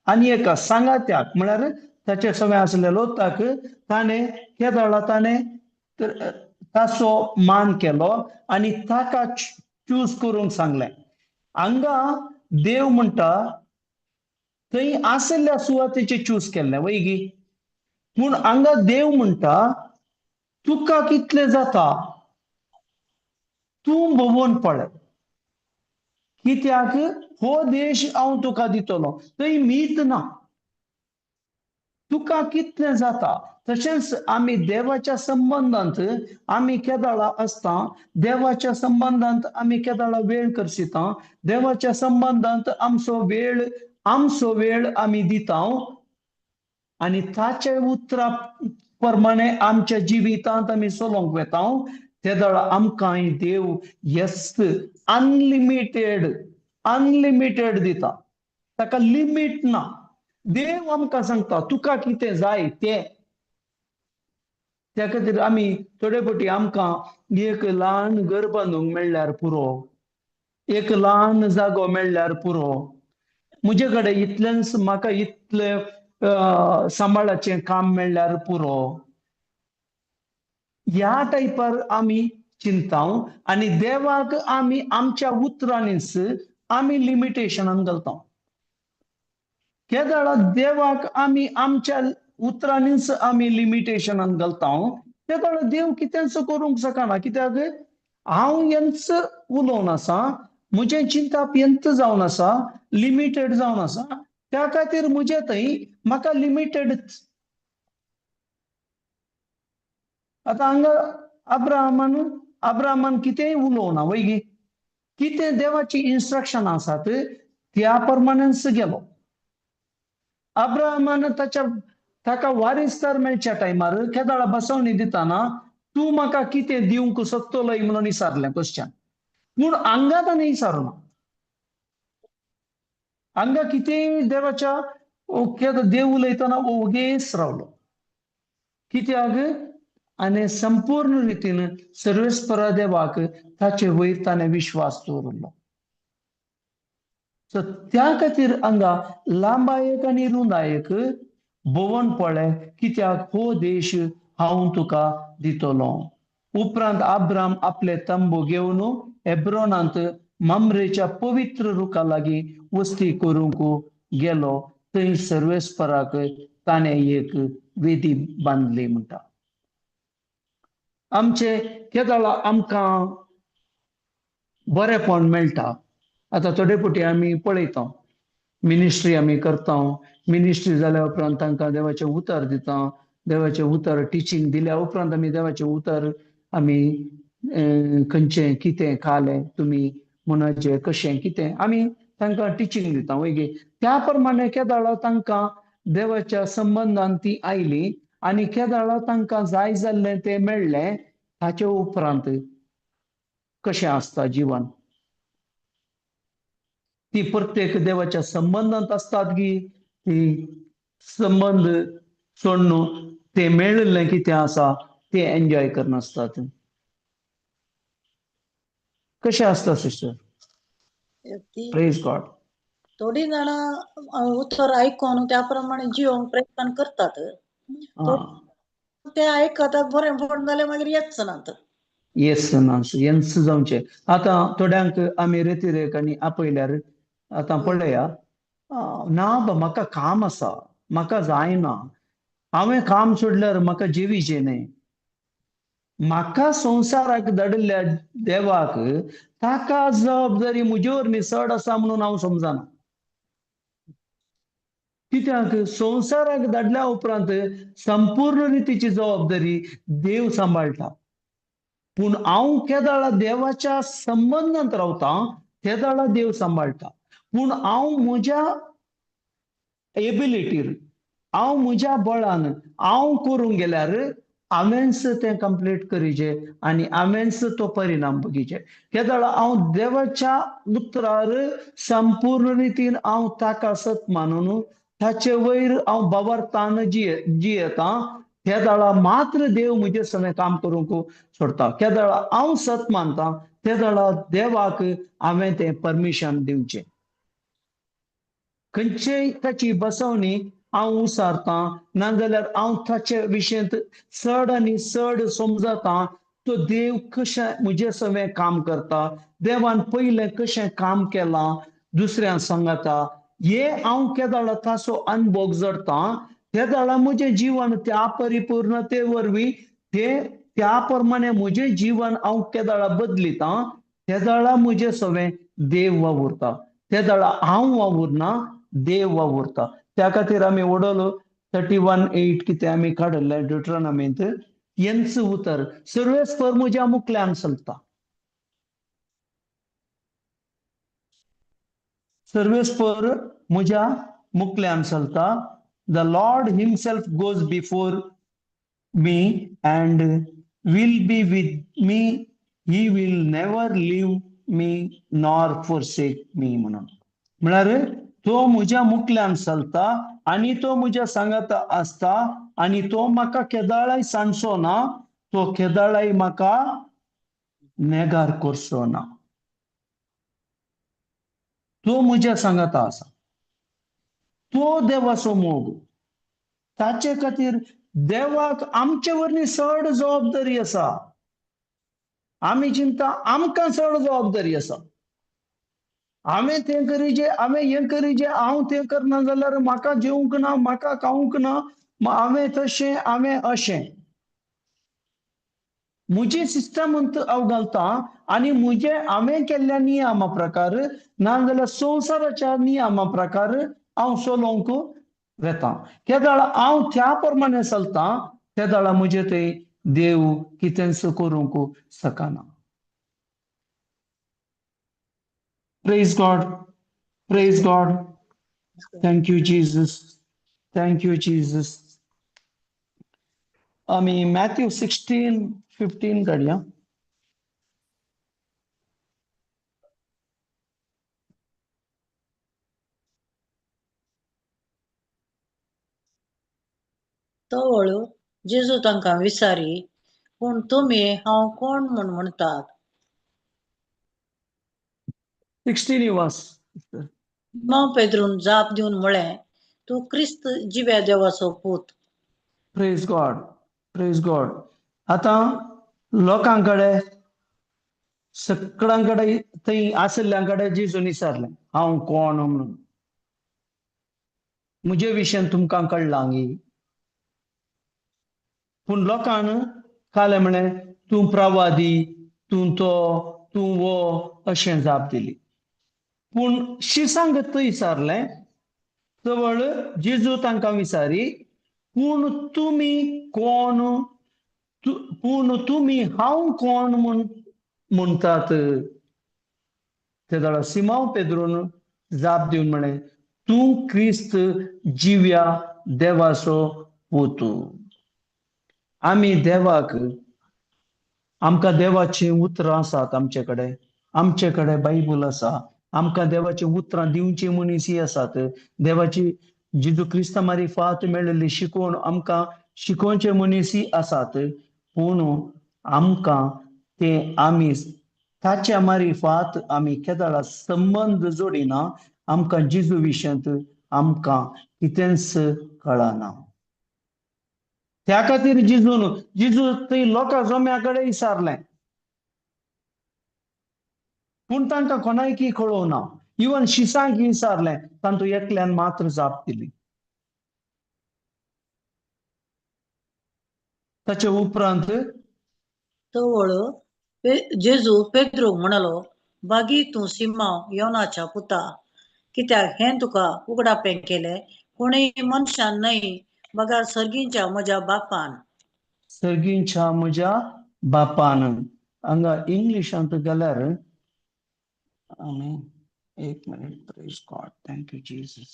आनी एका सांगात्याक म्हळ्यार ताचे सगळें आसले लोताक ताणें केदाळा ताणें ताचो मान केलो आनी ताका चूज करूंक सांगलें. हांगा देव म्हणटा थंय आशिल्ल्या सुवातेचे चूज केल्लें वय गी, पूण हांगा देव म्हणटा तुका कितलें जाता तूं भोंवन पळय, कित्याक हो देश हांव तुका दितलो. थंय मीत ना, तुका कितलें जाता. तशेंच आमी देवाच्या संबंदांत आमी केदाळा आसता, देवाच्या संबंदांत आमी केदाळा वेळ करसिता, देवाच्या संबंदांत आमचो वेळ आमी दिता आनी ताचे उतरा प्रमाणे आमच्या जिवितांत आमी चलोवंक वेता. तेदळा आमकां देव येस अनलिमिटेड अनलिमिटेड दिता, ताका लिमीट ना. देव आमकां सांगता तुका कितें जाय तें. त्या खातीर आमी थोडे फावटी आमकां एक ल्हान घर बांदूंक मेळ्ळ्यार पुरो, एक ल्हान जागो मेळ्ळ्यार पुरो, म्हजे कडेन इतलेंच म्हाका इतलें सांबाळाचें काम मेळ्ळ्यार पुरो, ह्या टायपार आमी चिंता आनी देवाक आमी आमच्या उतरांनीच आमी लिमिटेशनान घालता. केदाळा देवाक आमी आमच्या उतरांनीच आमी लिमिटेशनान घालता, तेदाळा देव कितेंच करूंक शकना. कित्याक हांव हेंच उलोवन आसा, म्हजें चिंताप हेंच जावन आसा, लिमिटेड जावन आसा, त्या खातीर म्हजें थंय म्हाका लिमिटेड. आतां हांगा अब्राहमान कितेंय उलोवना वय गी, कितें देवाची इन्स्ट्रक्शन आसात त्या प्रमाणेच गेलो. अब्राहमान ताच्या ताका वारिसदार मेळच्या टायमार केदाळा बसवणी दिताना तूं म्हाका कितें दिवंक शकतलोय म्हणून विचारलें क्वेश्चन, पूण हांगा ताणें विचारूना. हांगा कितेंय देवाच्या देव उलयतना ओगेच रावलो, कित्याक आनी संपूर्ण रितीन सर्वेस्परा देवाक ताचे वयर ताणें विश्वास दवरलो. सो त्या खातीर हांगा लांबायेक आनी रुंदायेक भोंवन पळय, कित्याक हो देश हांव तुका दितलो. उपरांत अब्राम आपले तंबू घेवन हेब्रोनांत मामरेच्या पवित्र रुखा लागीं वस्ती करूंक गेलो. थंय सर्वेस्पराक ताणें एक वेदी बांदली. म्हणटा आमचे केदाळा आमकां बरेपण मेळटा. आतां थोडे फावटी आमी पळयता मिनिस्ट्री आमी करता, मिनिस्ट्री जाल्या उपरांत तांकां देवाचें उतर दिता, देवाचें उतर टिचींग दिल्या उपरांत आमी देवाचें उतर आमी खंयचें कितें खालें तुमी मुनाचें कशें कितें आमी तांकां टिचींग दिता वय. त्या प्रमाणे केदाळा तांकां देवाच्या संबंदान ती आयली आनी केदाळा तांकां जाय जाल्लें तें मेळ्ळें. ताचे उपरांत कशें आसता जिवन, ती प्रत्येक देवाच्या संबंदांत आसतात की ती संबंद सोडून ते मेळिल्लें कितें आसा ते एन्जॉय करनासतात. कशें आसता सिस्टर? Praise God. थोडीं जाणां उतर आयकून त्या प्रमाणे जिवंक प्रयत्न करतात, ते आयकतात बरें पडून जाल्यार मागीर येच नात. येस ना येन्स जावचें. आतां थोड्यांक आमी रेतिरेक आनी आपयल्यार आतां पळया, ना बा म्हाका काम आसा, म्हाका जायना, हांवें काम सोडल्यार म्हाका जिवीचें न्हय, म्हाका संवसाराक धाडिल्ल्या देवाक ताका जबाबदारी म्हजे वरवीं चड आसा म्हणून हांव समजना. कित्याक संवसाराक धाडल्या उपरांत संपूर्ण रितीची जबाबदारी देव सांबाळटा. पूण हांव केदाळा देवाच्या संबंदांत रावता तेदाळा देव सांबाळटा. पूण हांव म्हज्या एबिलिटीर, हांव म्हज्या बळान हांव करूंक गेल्यार हांवेंच तें कंप्लीट करीचे आनी हांवेंच तो परिणाम बगीचे. केदाळा हांव देवाच्या उतरार संपूर्ण रितीन हांव ताका सत मानून ताचे वयर हांव बाबार्थान जियेता, तेदाळा मात्र देव म्हजे सगळें काम करूंक सोडटा. केदाळा हांव सत मानता तेदाळा देवाक हांवें तें परमिशन दिवचें. खंयचेय ताची बसवणी हांव उसारतां, नाजाल्यार हांव ताचे विशयंत चड आनी चड समजता तो देव कशें म्हजे सगळें काम करता, देवान पयलें कशें काम केलां दुसऱ्यां सांगता, हे हांव केदाळा ताचो अनुभव जडता तेदाळा म्हजें जीवन त्या परिपूर्णते वरवीं ते त्या प्रमाणे म्हजें जीवन हांव केदाळा बदलिता, तेदाळा म्हजें सगळें देव वावुरता, तेदाळा हांव वावुरना देव वावुरता. त्या खातीर आमी वडलो 31:8 कितें आमी काडिल्लें ड्युट्रोनॉमींत, हेंच उतर सर्वेस्पर म्हज्या मुखल्यान चलता, सर्वेस्पर म्हज्या मुखल्यान चलता. The Lord himself goes before me and will be with me, he will never leave me nor forsake me. म्हणून म्हळ्यार तो म्हज्या मुखल्यान चलता आनी तो म्हज्या सांगाता आसता आनी तो म्हाका केदाळाय सांडचो ना, तो केदाळाय म्हाका नेगार करचो ना, तो म्हज्या सांगाता आसा. तो देवाचो मोग, ताचे खातीर देवाक आमचे वरवीं चड जबाबदारी आसा. आमी चिंता आमकां चड जबाबदारी आसा, हांवें तें करीजे, हांवें हें करीजे, हांव तें करना जाल्यार म्हाका जेवंक ना, म्हाका खावंक ना, हांवें तशें, हांवें अशें. म्हजी सिस्टम हांव घालता आनी म्हजे हांवें केल्ल्या नियमा प्रकार नाजाल्यार संवसाराच्या नियमा प्रकार हांव चलोवंक वेता. तेदाळा हांव त्या प्रमाणे चलता तेदाळा म्हजे थंय देव कितेंच करूंक शकना. Praise God, praise God. Thank you Jesus, thank you Jesus. आमी मॅथ्यू 16:15 काडया. तवळ जेजू तांकां विचारी, पूण तुमी हांव कोण म्हूण म्हणटात? 16 वास. सिमांव पेद्रून जाप दिवन म्हळें, तूं क्रिस्त जिव्या देवाचो पूत. Praise God, praise God. आतां लोकां कडेन सगळ्यां कडेन थंय आशिल्ल्यां कडेन जेजून विचारलें हांव कोण म्हणून, म्हजे विशयान तुमकां कळ्ळां गी? पूण लोकान कालें म्हणलें तूं प्रवादी, तूं तो, तूं वो अशें जाप दिली. पूण शिसांक थंय विचारलें, तवळ जेजू तांकां विचारी, पूण तुमी कोण, पूण तुमी हांव कोण म्हूण म्हणटात? ते जाल्यार सिमांव पेद्रून जाप दिवन म्हळें, तूं क्रिस्त जिव्या देवाचो पूत. आमी देवाक, आमकां देवाचीं उतरां आसात आमचे कडेन, आमचे कडेन बायबल आसा, आमकां देवाचीं उतरां दिवची मनीसय आसात, देवाची जेजू क्रिस्ता मारिफात मेळिल्ली शिकवण आमकां शिकोवचे मनीसय आसात. पूण आमकां ते आमी ताच्या मारिफात आमी केदळा संबंद जोडिना, आमकां जेजू विशयांत आमकां कितेंच कळना. त्या खातीर जेजून, जेजू थंय लोकां जम्या कडेन विचारलें, पूण तांकां कोणायकी कळोवना. इवन शिसांक विचारलें, तांतूं एकल्यान मात्र जाप दिली. ताचे उपरांत तवळ जेजू पेद्रूक म्हणालो, बागी तूं सिमांव योनाच्या पुता, कित्याक हें तुका उगडापें केलें कोणूय मनशान न्हय बगर सर्गींच्या म्हज्या बापान. सर्गींच्या म्हज्या बापान. हांगा इंग्लिशांत गेल्यार आमी एक minute, praise God, thank you Jesus.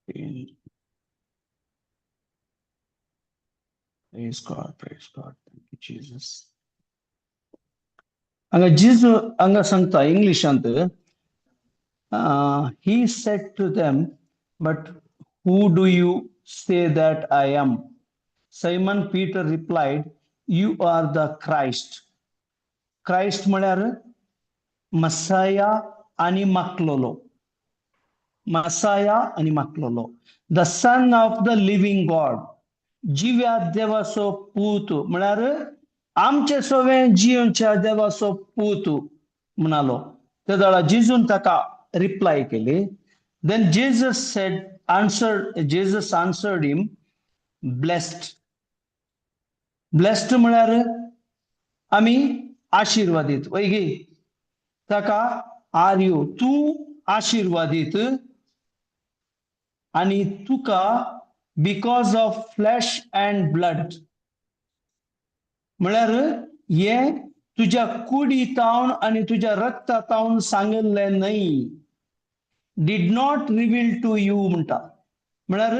15. Praise God, praise God, thank you Jesus. हांगा जेजू हांगा सांगता इंग्लिशांत, he said to them, but who do you say that I am? Simon Peter replied, you are the Christ. Christ म्हळ्यार मसाया आनी माकलोलो, मसाया आनी माकलोलो, the son of the living God, जिव्या देवाचो पूत, म्हळ्यार आमचे सगळे जिवच्या देवाचो पूत म्हणालो. ते वेळार जेजून ताका रिप्लाय केली. Then Jesus said, answered, Jesus answered him, blessed. Blessed म्हळ्यार आमी आशिर्वादीत, वय गी? ताका are you, तूं आशिर्वादीत आनी तुका because of flesh and blood, म्हळ्यार हें तुज्या कुडी तावन आनी तुज्या रक्ता तावन सांगिल्लें न्हय, did not reveal to you म्हणटा, म्हळ्यार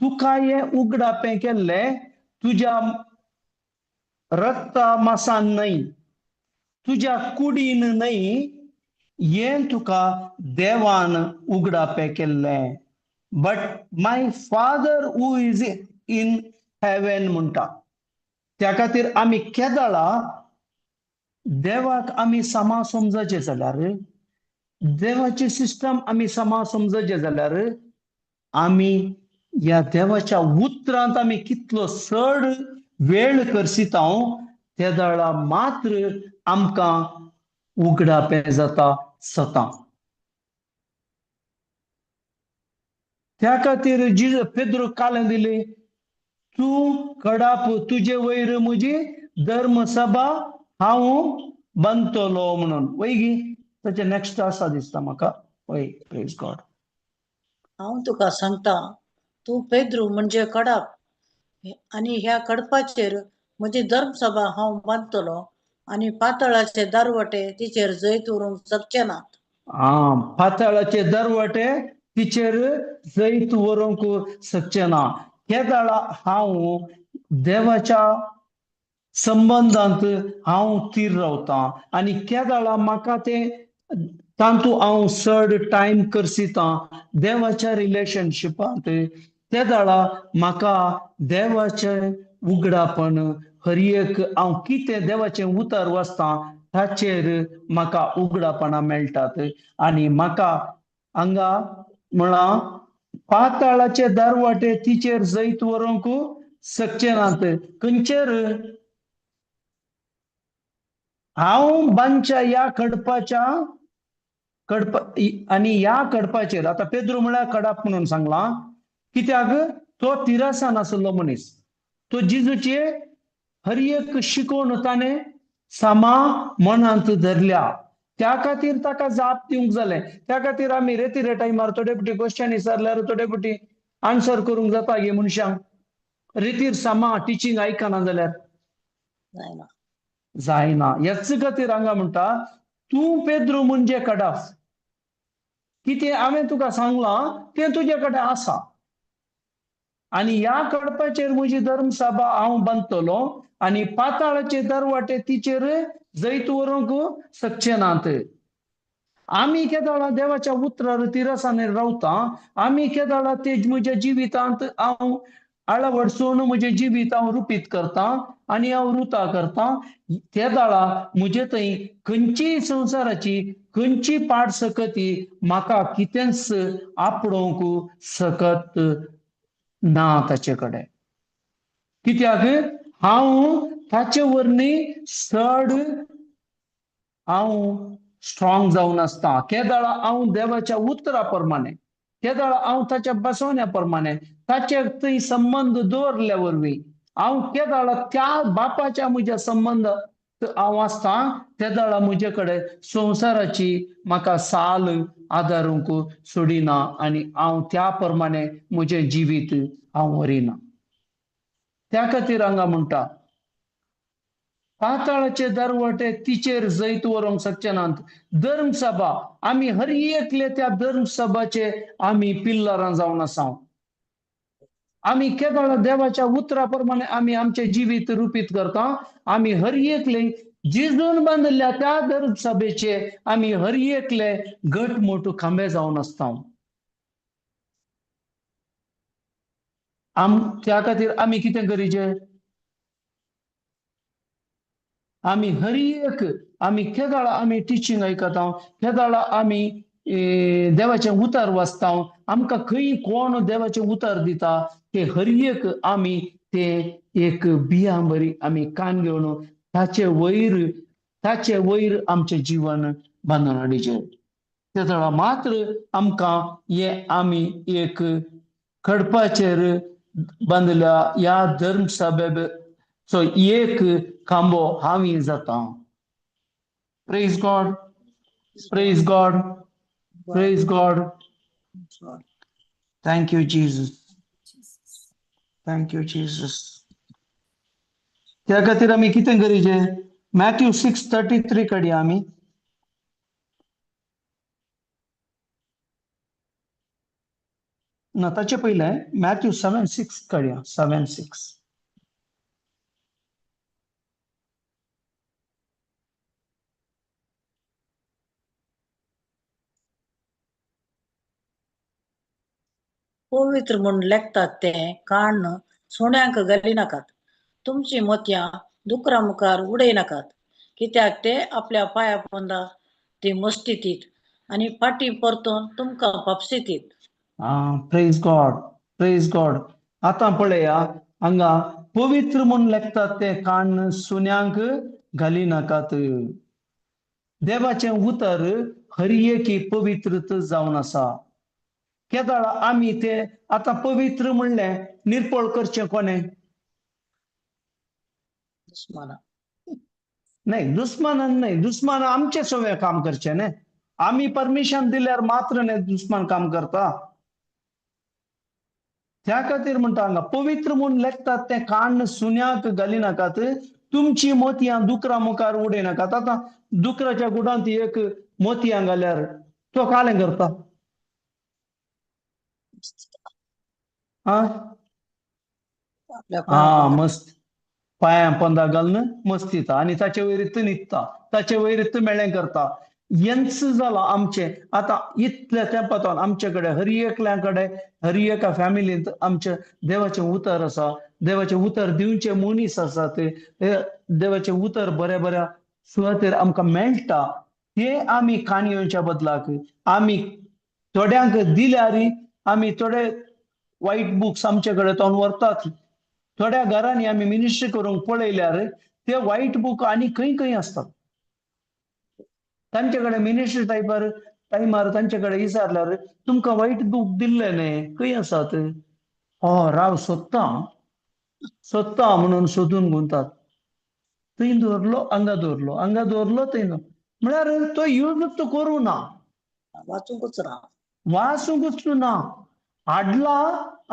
तुका हें उगडापें केल्लें तुज्या रक्ता मासान न्हय, तुज्या कुडीन न्हय, हें तुका देवान उगडापें केल्लें. But my father who is in heaven म्हणटा. त्या खातीर आमी केदळा देवाक आमी समा समजचें जाल्यार, देवाची सिस्टम आमी समा समजचें जाल्यार, आमी ह्या देवाच्या उतरांत आमी कितलो चड वेळ करसिता त्या वेळा मात्र आमकां उगडापें जाता सतां. त्या खातीर जेजू पेद्रूक कालें दिली, तूं कडाप तुजे वयर म्हजी धर्मसभा हांव बांदतलो म्हणून, वय गी? ताचें नेक्स्ट आसा दिसता म्हाका, वय, प्रेज गॉड. हांव तुका सांगता, तूं पेद्रू म्हणजे कडाप, आनी ह्या कडपाचेर म्हजी धर्मसभा हांव बांदतलो आनी पातळाचे दरवटे तिचेर जैत व्हरूंक शकचे नात. आं, पातळाचे दरवटे तिचेर जैत व्हरूंक शकचे ना. केदळा हांव देवाच्या संबंदांत हांव थीर रावतां आनी केदळा म्हाका तें तातूंत हांव चड टायम करसिता देवाच्या रिलेशनशिपांत, ते वेळा म्हाका देवाचें उगडापण, हर एक हांव कितें देवाचें उतर वाचता ताचेर म्हाका उगडापणां मेळटात. आनी म्हाका हांगा म्हळां पाताळाचे दरवाटे तिचेर जैत व्हरूंक शकचे नात. खंयचेर? हांव बांदच्या ह्या कडपाच्या कडपा आनी ह्या कडपाचेर, आतां पेद्रू म्हळ्यार कडाप म्हणून सांगलां, कित्याक तो तिरासान आसलो मनीस, तो जेजूचे हर एक शिकवण ताणें सामा मनांत धरल्या, त्या खातीर ताका जाप दिवंक जालें. त्या खातीर आमी रेती रे टायमार थोडे फावटी क्वेश्चन विचारल्यार थोडे फावटी आन्सर करूंक जाता गे मनशांक? रितीर सामा टिचींग आयकना जाल्यार जायना. जायना. ह्याच खातीर हांगा म्हणटा तूं पेद्रू म्हणजे कडाफ, कितें हांवें तुका सांगलां तें तुजे कडेन आसा आनी ह्या कडपाचेर म्हजी धर्मसभा हांव बांदतलो आनी पाताळाचे दरवाटे तिचेर जैत व्हरूंक शकचे नात. आमी केदाळा देवाच्या उतरार तिरसाने रावता, आमी केदाळा ते म्हज्या जिवितांत हांव आळवडसून म्हजें जिवीत हांव रुपीत करता आनी हांव रुता करता, तेदाळा म्हजे थंय खंयचीय संवसाराची खंयची पाड सकती म्हाका कितेंच आपडोवंक शकत ना ताचे कडेन. कित्याक हांव ताचे वरवीं चड हांव स्ट्रॉंग जावन आसता. केदाळा हांव देवाच्या उतरा प्रमाणे, केदाळा हांव ताच्या बसवण्या प्रमाणे ताचे थंय संबंद दवरल्या वरवीं हांव केदाळा त्या बापाच्या म्हज्या संबंद हांव आसता, तेदाळा म्हजे कडेन संवसाराची म्हाका साल आदारूंक सोडिना आनी हांव त्या प्रमाणे म्हजें जिवीत हांव व्हरिना. त्या खातीर हांगा म्हणटा पाताळाचे दरवटे तिचेर जैत व्हरूंक शकचे नात. धर्मसभा आमी हर एकले त्या धर्मसभाचे आमी पिल्लरां जावन आसा. आमी केदळा देवाच्या उतरा प्रमाणे आमी आमचें जिवीत रुपीत करता. आमी हर एकले जिजून बांदिल्ल्या त्या धर्मसभेचे आमी हर एकले घट मोटू खांबे जावन आसता. त्या खातीर आमी कितें करीचे? आमी हर एक आमी केदाळा आमी टिचींग आयकता, केदाळा आमी देवाचें उतर वाचता, आमकां खंय कोण देवाचें उतर दिता ते हर एक आमी ते एक बियां बरी आमी कान घेवन ताचे वयर आमचें जिवन बांदून हाडचें. तेदळा मात्र आमकां हे आमी एक खडपाचेर बांदल्या ह्या धर्मसभेचो एक खांबो हांव जाता. Praise God, praise God, praise God. Thank you Jesus, thank you Jesus. त्या खातीर आमी कितें करीचें? मॅथ्यू 6:33 कडेन आमी ना ताचे पयलें मॅथ्यू 7:6 कडेन, 7:6. पवित्र म्हूण लेखतात तें काण्ण सुण्यांक घाली नाकात, तुमची मोतयां दुकरा मुखार उडय नाकात, कित्याक ते आपल्या पांया पोंदा ती मस्तीतीत आनी फाटीं परतून तुमकां फापसितीत. प्रेज गॉड, प्रेज गॉड. आतां पळया हांगा पवित्र म्हूण लेखतात तें काण्ण सुण्यांक घाली नाकात. देवाचें उतर हर एकी पवित्र जावन आसा. केदाळा आमी ते आतां पवित्र म्हणलें निर्पळ करचें कोणें? दुस्माना. नाही, दुस्मानान न्हय, दुस्मान आमचे सगळें काम करचें न्हय. आमी परमिशन दिल्यार मात्र न्हय दुस्मान काम करता. त्या खातीर म्हणटा हांगा पवित्र म्हूण लेखतात तें काण्ण सुन्याक घाली नाकात, तुमची मोतयां दुकरा मुखार उडय नाकात. आतां दुकराच्या गुडांत एक मोतयां घाल्यार तो कालें करता? हा मस्त पांयां पोंदा घालून मस्तीता आनी ताचे वयर न्हिदता, ताचे वयर मेळें करता. हेंच जालां आमचें आतां इतल्या तेंपांत आमचे कडेन हर एकल्या कडेन हर एका फॅमिलींत आमचें देवाचें उतर आसा, देवाचें उतर दिवचे मनीस आसा, ते देवाचें उतर बऱ्या बऱ्या सुवातेर आमकां मेळटा. ते आमी काणयेच्या बदलाक आमी थोड्यांक दिल्यार आमी थोडे वायट बुक्स आमचे कडेन तोंड व्हरतात. थोड्या घरांनी आमी मिनिस्ट्री करूंक पळयल्यार ते वायट बूक आनी खंय खंय आसतात. तांचे कडेन मिनिस्ट्री टायमार तांचे कडेन विचारल्यार तुमकां वायट बूक दिल्ले न्हय, खंय आसात? हो राव सोदता सोदता म्हणून सोदून गुंतात. थंय दवरलो, हांगा दवरलो, हांगा दवरलो, थंय म्हळ्यार तो यूज तो करूं ना, वाचूंकच ना, वाचूंकच ना. हाडला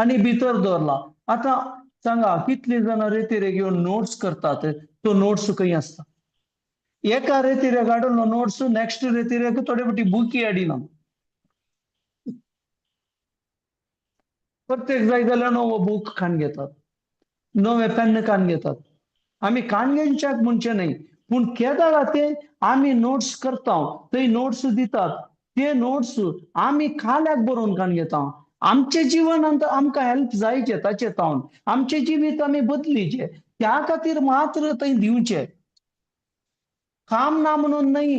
आनी भितर दवरला. आतां सांगा कितली जाणां रेतिरे घेवन नोट्स करतात, तो नोट्स खंय आसता? एका रेतिरेक हाडलो नोट्स, नेक्स्ट रेतिरेक थोडे फावटी बुकी हाडिना. प्रत्येक जाय जाल्यार नवो बूक काण घेतात, नवे पेन्न काण घेतात. आमी काण घेवच्याक म्हणचें न्हय, पूण केदाळा ते आमी नोट्स करता, थंय नोट्स दितात, ते नोट्स आमी खाल्याक बरोवन काण घेता. आमचे जिवनांत आमकां हेल्प जायचे ताचे तावन, आमचे जिवीत आमी बदलीचे, त्या खातीर मात्र थंय दिवचे. काम ना म्हणून न्हय,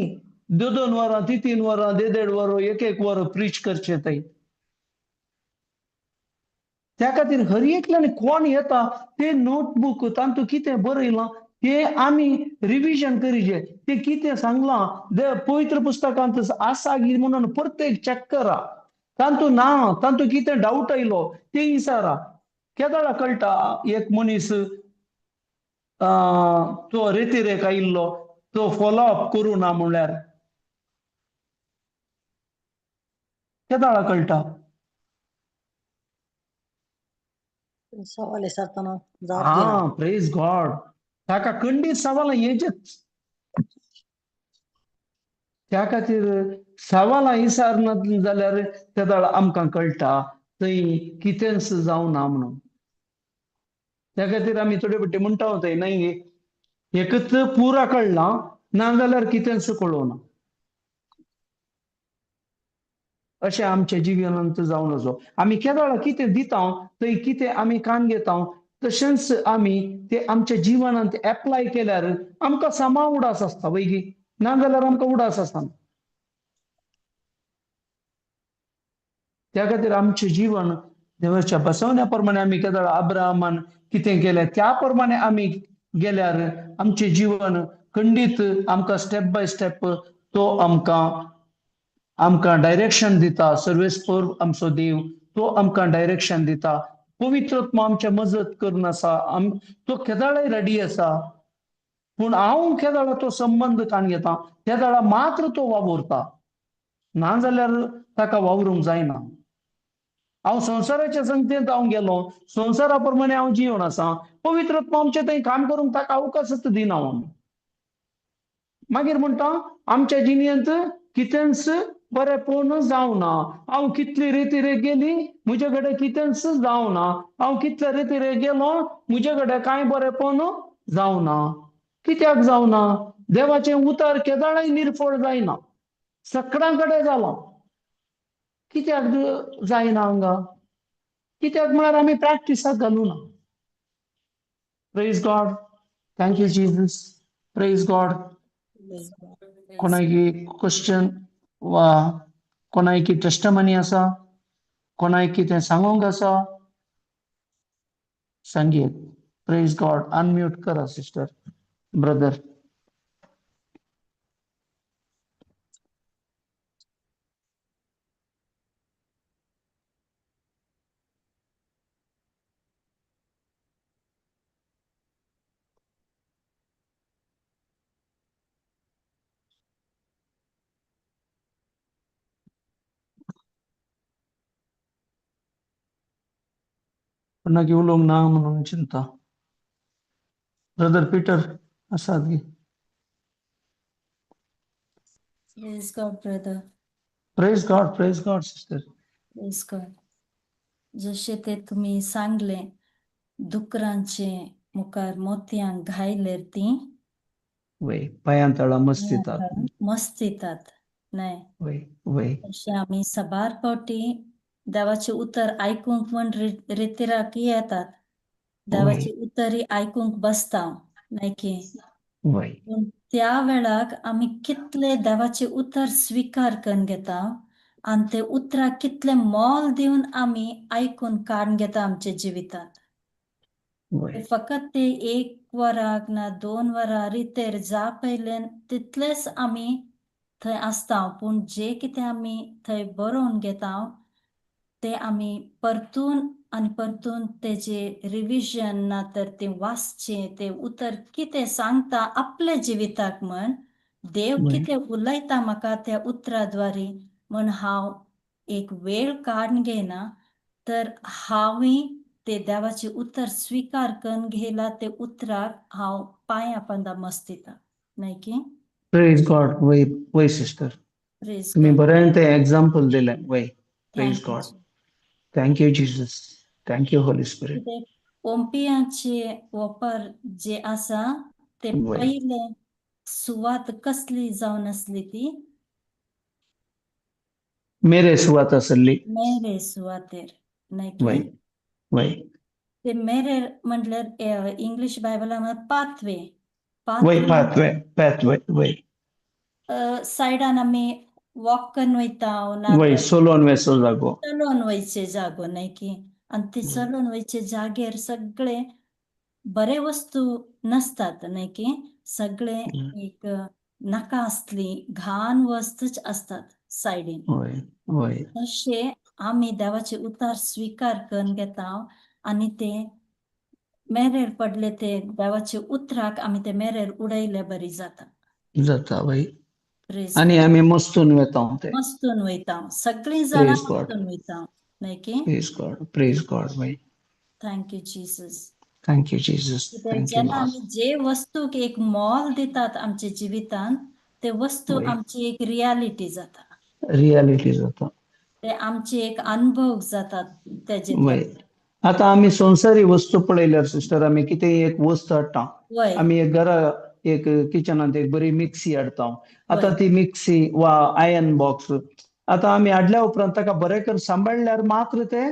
दोन दोन वरां, तीन तीन वरां, देड देड वर, एक एक वर प्रीच करचे थंय. त्या खातीर हर एकल्यान कोण येता ते नोटबूक तातूंत कितें बरयलां ते आमी रिविजन करीचे, ते कितें सांगलां पवित्र पुस्तकांत आसा म्हणून प्रत्येक चॅक करा. तातूंत ना, तातूंत कितें डावट आयलो ते विचारा. केदाळा कळटा एक मनीस तो रेतिरेक आयिल्लो तो फॉलो अप करूं ना म्हणल्यार केदाळा कळटा? सवाल विचारतना जाप दिना. हा, प्रेज गॉड. ताका खंडीत सवालां येचेच. त्या खातीर सवालां विचारना जाल्यार तेदाळ आमकां कळटा थंय कितेंच जावना म्हणून. त्या खातीर आमी थोडे फावटी म्हणटा थंय न्हय एकच पुरा कळना, ना जाल्यार कितेंच कळना. अशें आमच्या जिवनांत जावन नजो. आमी केदाळा कितें दिता थंय कितें आमी कान घेता, तशेंच आमी ते आमच्या जिवनांत एप्लाय केल्यार आमकां समा उडास आसता वयगी, ना जाल्यार आमकां उडास आसना. त्या खातीर आमचें जिवन देवाच्या बसवण्या प्रमाणे आमी केदाळा अब्राहमान कितें केलें त्या प्रमाणे आमी गेल्यार आमचें जिवन खंडीत आमकां स्टेप बाय स्टेप तो आमकां आमकां डायरेक्शन दिता. सर्वेस्पर आमचो देव तो आमकां डायरेक्शन दिता. पवित्र आत्मा आमच्या मजत करून आसा, तो केदाळाय रेडी आसा. पूण हांव केदाळा तो संबंद काण घेता तेदाळा मात्र तो वावुरता, ना जाल्यार ताका वावरूंक जायना. हांव संवसाराच्या संगतींत हांव गेलो, संवसारा प्रमाणे हांव जिवन आसा, पवित्र आत्मा आमचें थंय काम करूंक ताका अवकाशच दिना आमी. मागीर म्हणटा आमच्या जिणेंत कितेंच बरेंपण जावना, हांव कितली रेतिरे गेली म्हजे कडेन कितेंच जावना, हांव कितले रेतिरे गेलो म्हजे कडेन कांय बरेंपण जावना. कित्याक जावना? देवाचें उतर केदाळाय निर्फळ जायना, सगळ्यां कडेन जालां. कित्याक जायना हांगा? कित्याक म्हळ्यार आमी प्रॅक्टिसाक घालूना. Praise God, thank you Jesus, praise God. कोणाकी क्वेश्चन वा कोणाकी टेस्टमनी आसा, कोणाक कितें सांगूंक आसा सांगयेत. प्रेज गॉड. अनम्यूट करा सिस्टर, ब्रदर. कोणाक उलोवंक ना म्हणून चिंता. ब्रदर पीटर आसात गी? Praise God, brother. Praise God, praise God sister. Praise God. जशें ते तुमी सांगलें दुकरांचे मुखार मोतयांक घायल्यार तीं वय पांयां तळा मस्त दितात. मस्त दितात न्हय? वय वय. तशें आमी साबार फावटी देवाचें उतर आयकूंक म्हण रेतिराक येतात, देवाचें उतरय आयकूंक बसता न्हय की? वय. पूण त्या वेळाक आमी कितले देवाचें उतर स्विकार करून घेता आनी ते उतराक कितलें मोल दिवन आमी आयकून काडून घेता आमच्या जिवितांत. वय. फकत ते एक वराक ना 2 वरां रितेर जा पयल्यान तितलेच आमी थंय आसता, पूण जे कितें आमी थंय बरोवन घेता ते आमी परतून आनी परतून तेजे रिविजन ना तर तें वाचचें, तें उतर कितें सांगता आपल्या जिविताक म्हण, देव कितें उलयता म्हाका त्या उतरा द्वारे म्हण हांव एक वेळ काडून घेयना. तर हांवूय ते देवाचें उतर स्विकार करून घेयला ते उतराक हांव पांया पंदा मस्तिता न्हय की? प्रेज गॉड. वय वय सिस्टर, प्रेज तुम्ही गॉड. बरें ते एग्जाम्पल दिलें. वय, praise thank you. God. Thank you Jesus, thank you Holy Spirit. कित्याक ओंपियाचे वोपर जे आसा ते वय. पयले सुवात कसली जावन आसली ती? मेरे सुवात आसली. मेरे सुवातेर न्हय की? वय वय. ते मेरे म्हटल्यार इंग्लीश बायबला पाथवे. वय. पाथवे. पाथवे, पाथवे, वय. सायडान आमी वॉक करून वयता ना वय तर सोलोन वेसो जागो. चलोन वयचे जागो न्हय की? आनी ते चलोन वयचे जाग्यार सगळे बरे वस्तू नासतात न्हय की? सगळे एक नाका आसली घाण वस्तूच आसतात सायडीन. वय वय. तशें आमी देवाचे उतार स्विकार करून घेता आनी ते मेरेर पडले ते देवाचे उतराक आमी ते मेरेर उडयले बरी जाता. जाता, वय. प्रेज आनी गॉड. आमी मस्तून वेता ते. मस्तून वयता, सगळीं जाणां प्रेज गॉड. मस्तून वयता न्हय की? प्रेज गॉड, प्रेज गॉड. वय. Thank you Jesus. Thank you Jesus. कित्याक thank you जेन्ना लॉर्ड. आमी जे वस्तूक एक मोल दितात आमच्या जिवितांत, ते वस्तू वय. आमची एक रियालिटी जाता. रियालिटी जाता. ते आमचे एक अनुभव जातात तेजे. वय, आतां आमी संवसारी वस्तू पळयल्यार सिस्टर, आमी कितेंय एक वस्त हाडटा, वय. आमी एक घरा एक किचनांत एक बरी मिक्सी हाडटा. आतां वय. ती मिक्सी वा आयर्न बॉक्स आतां आमी हाडल्या उपरांत ताका बरें करून सांबाळल्यार मात्र ते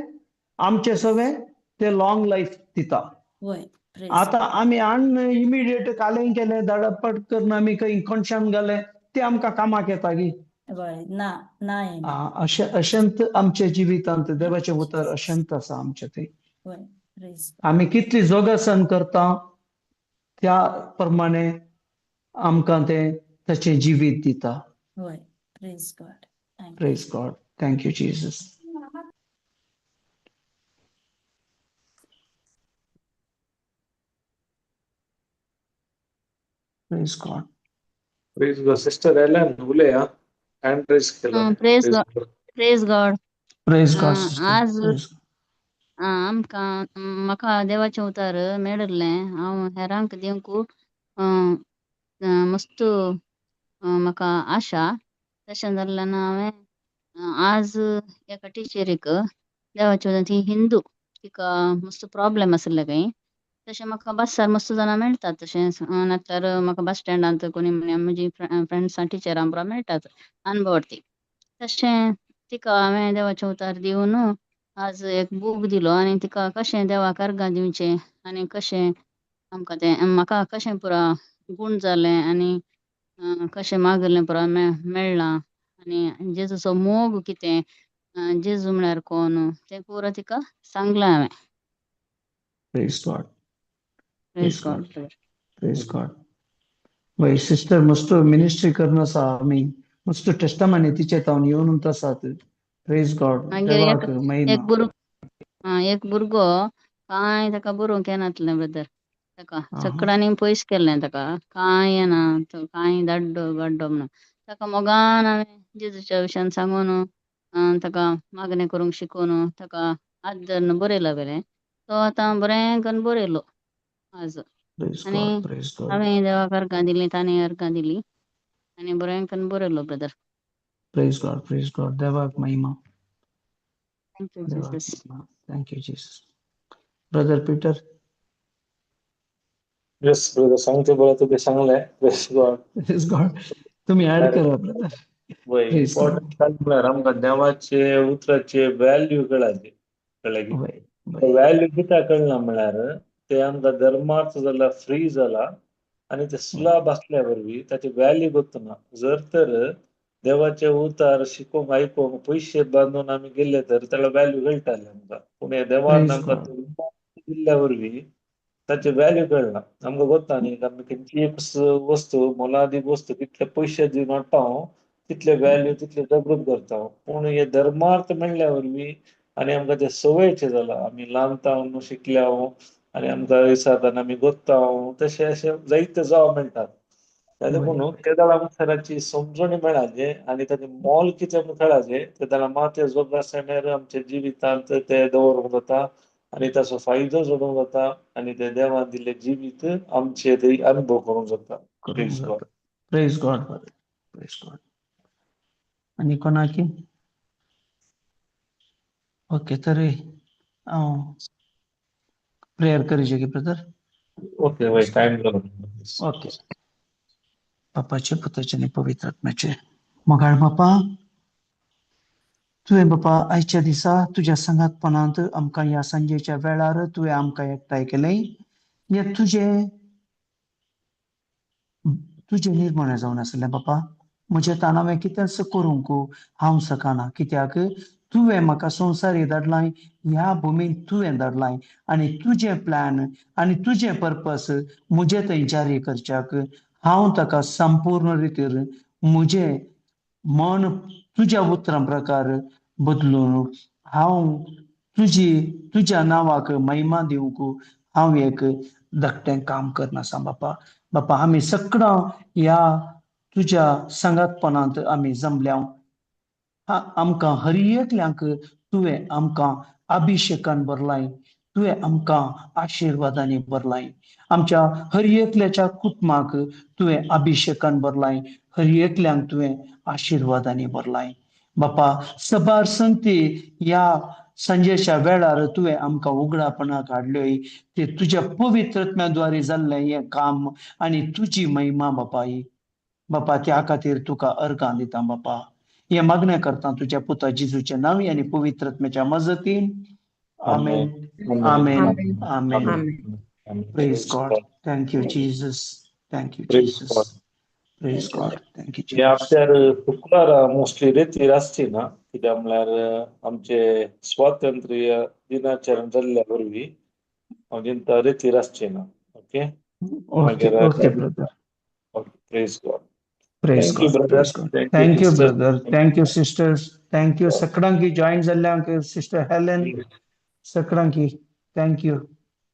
आमचे सगळे ते लॉंग लायफ दिता. वय, प्रेज. आतां आमी हाडून इमिडिएट कालें केलें, धडपड करून आमी खंय कोनशान घालें, ते आमकां कामाक येता गी? वय, ना ना येना. अशें अशेंत आमच्या जिवितांत देवाचें उतर अशेंत आसा आमचें तें. वय, प्रेज गॉड. आमी कितली जोगासन करता त्या प्रमाणे आमकां तें ताचें जिवीत दिता. वय, praise God. Thank you. Praise God, thank you Jesus. Praise God. Praise God. Sister Ellen, उलया. हँड रेज केलो. Praise God, praise God. Praise God sister. आज प्रेज. आमकां म्हाका देवाचें उतर मेळिल्लें, हांव हेरांक दिवंक मस्त म्हाका आशा. तशें जाल्ल्यान हांवें आज एका टिचरीक देवाचें उतर, ती हिंदू, तिका मस्त प्रॉब्लेम आशिल्ले खंय. तशें म्हाका बसार मस्त जाणां मेळटात, तशें नाल्यार म्हाका बस स्टँडांत कोणी म्हजी फ्रेंड्सां टिचरां पुरा मेळटात अनवळखी. तशें तिका हांवें देवाचें उतर दिवन आज एक बूक दिलो आनी तिका कशें देवाक अर्गां दिवचें आनी कशें आमकां तें म्हाका कशें पुरा गूण जालें आनी कशें मागलें पुरा मेळ्ळां आनी जेजूचो मोग कितें, जेजू म्हळ्यार कोण तें पुरा तिका सांगलां हांवें. Praise God. Praise praise God. God. Praise God. वय सिस्टर, मस्त मिनिस्ट्री करून आसा, आमी मस्त टेस्टमनी तिचे तावन येवन आसात. प्रेज गॉड. मागीर एक देवाक एक महिमा. भुरगो, एक भुरगो कांय ताका बरोवंक येनातलें ब्रदर, ताका सगळ्यांनी पयस केल्लें, ताका कांय येना, तो कांय दाड्डो बाड्डो म्हणून. ताका मोगान हांवें जेजूच्या विशयान सांगून ताका मागणें करूंक शिकोवन ताका हात धरून बरयला बरें, तो आतां बरें करून बरयलो आज. प्रेज आनी गॉड, प्रेज गॉड. हांवें देवाक अर्गां दिलीं, ताणें अर्गां दिलीं आनी बरें करून बरयलो brother. Praise God, praise God. देवाक महिमा. Thank you देवाक Jesus. Mahima. Thank you Jesus. Brother Peter. Yes brother, सांगते बरं तुम्ही सांगलंय. Praise God. Praise God. तुम्ही ऍड करा ब्रदर. वय. प्रेज गॉड. इम्पॉर्टंट काय म्हळ्यार आमकां देवाचे उतराचे व्हॅल्यू कळाची कळ्ळें की? वय वय. व्हॅल्यू कित्याक कळना म्हळ्यार ते आमकां धर्मार्थ जाला, फ्री जाला आनी ते सुलाभ आसल्या वरवीं ताची व्हॅल्यू गोतना. जर तर देवाचे उतार शिकोवंक आयकोंक पयशे बांदून आमी गेले तर ताका व्हॅल्यू कळटाले आमकां, पूण हे देवान प्रेज आमकां गॉड. दिल्ल्या वरवीं ताचे व्हॅल्यू कळना आमकां. गोता न्ही, आमी खंयची एक वस्तू, मोलादीक वस्तू कितले पयशे दिवन हाडटा हांव, तितले व्हॅल्यू तितले जागृत करता हांव. पूण हे धर्मार्थ मेळ्ळ्या वरवीं आनी आमकां ते संवयचे जाला, आमी ल्हान तावन शिकल्या आनी आमकां दिसांत आमी गोत्ता तशें अशें जायते जावं मेळटात. त्या बरें देखून तेदळा मुखाराची समजणी मेळाचे आनी ताचें मोल कितें म्हूण कळाचें तेदळा मात ते जोगासण्यार आमच्या जिवितांत ते दवरूंक जाता आनी ताचो फायदो जोडूंक जाता आनी ते देवान दिल्लें जिवीत आमचे ते अनुभव करूंक जाता. करूंक प्रेज गॉड. जाता. प्रेज गॉड बरें, प्रेज गॉड. आनी कोणाकी? ओके, तरी हांव प्रेयर करीजे की ब्रदर? ओके, वय टायम जालो. ओके. बापाचे, पुताचे आनी पवित्र आत्म्याचे. मोगाळ बापा, तुवें बापा आयच्या दिसा तुज्या सांगातपणांत आमकां ह्या सांजेच्या वेळार तुवें आमकां एकठांय केलें. हें तुजें तुजें निर्मणें जावन आसलें बापा. म्हज्या तान हांवें कितेंच करूंक हांव शकना, कित्याक तुवें म्हाका संवसारी धाडलां, ह्या भुमीन तुवें धाडलां आनी तुजें प्लॅन आनी तुजें पर्पस म्हजे थंय जारी करच्याक हांव ताका संपूर्ण रितीर म्हजें मन तुज्या उतरां प्रकार बदलून हांव तुजी तुज्या नांवाक महिमा दिवंक हांव एक धाकटें काम करना बापा. बापा, आमी सगळां ह्या तुज्या सांगातपणांत आमी जमल्या. आमकां हर एकल्यांक तुवें आमकां अभिशेकान भरलाय, तुवें आमकां आशिर्वादांनी भरलाय. आमच्या हर एकल्याच्या कुटुंबाक तुवें अभिशेकान भरलाय, हर एकल्यांक तुवें आशिर्वादांनी भरलाय. बापा, सबार संगती ह्या सांजेच्या वेळार तुवें आमकां उगडापणाक हाडल्योय, ते तुज्या पवित्र आत्म्याद्वारे जाल्लें हें काम आनी तुजी महिमा बापा ही. बापा, त्या खातीर तुका अर्गां दिता बापा. हें मागणें करता तुज्या पुता जिजूच्या नांव आनी पवित्र आत्म्याच्या मजतीन. आमेन, आमेन, आमेन. Praise God. Thank you Jesus, thank you Praise Jesus. God. Praise God, thank you हे Jesus. आपल्यार शुक्रारा मोस्टली रेतीर आसची ना, कित्याक म्हळ्यार आमचे स्वातंत्र्य दिनाचरण जाल्ल्या वरवीं हांव चिंता रेतीर आसची ना. ओके. ओके. मागीर okay brother. Praise God. Praise Thank you, God. brother. Praise God. Thank you, thank you sister. Brother, thank you sisters, thank you सगळ्यांकी join जाल्ल्यांक, sister Helen, सगळ्यांकी thank you.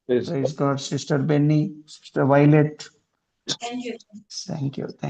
Praise Praise God, Sister Benny, Sister Violet. Thank you. Thank you. Thank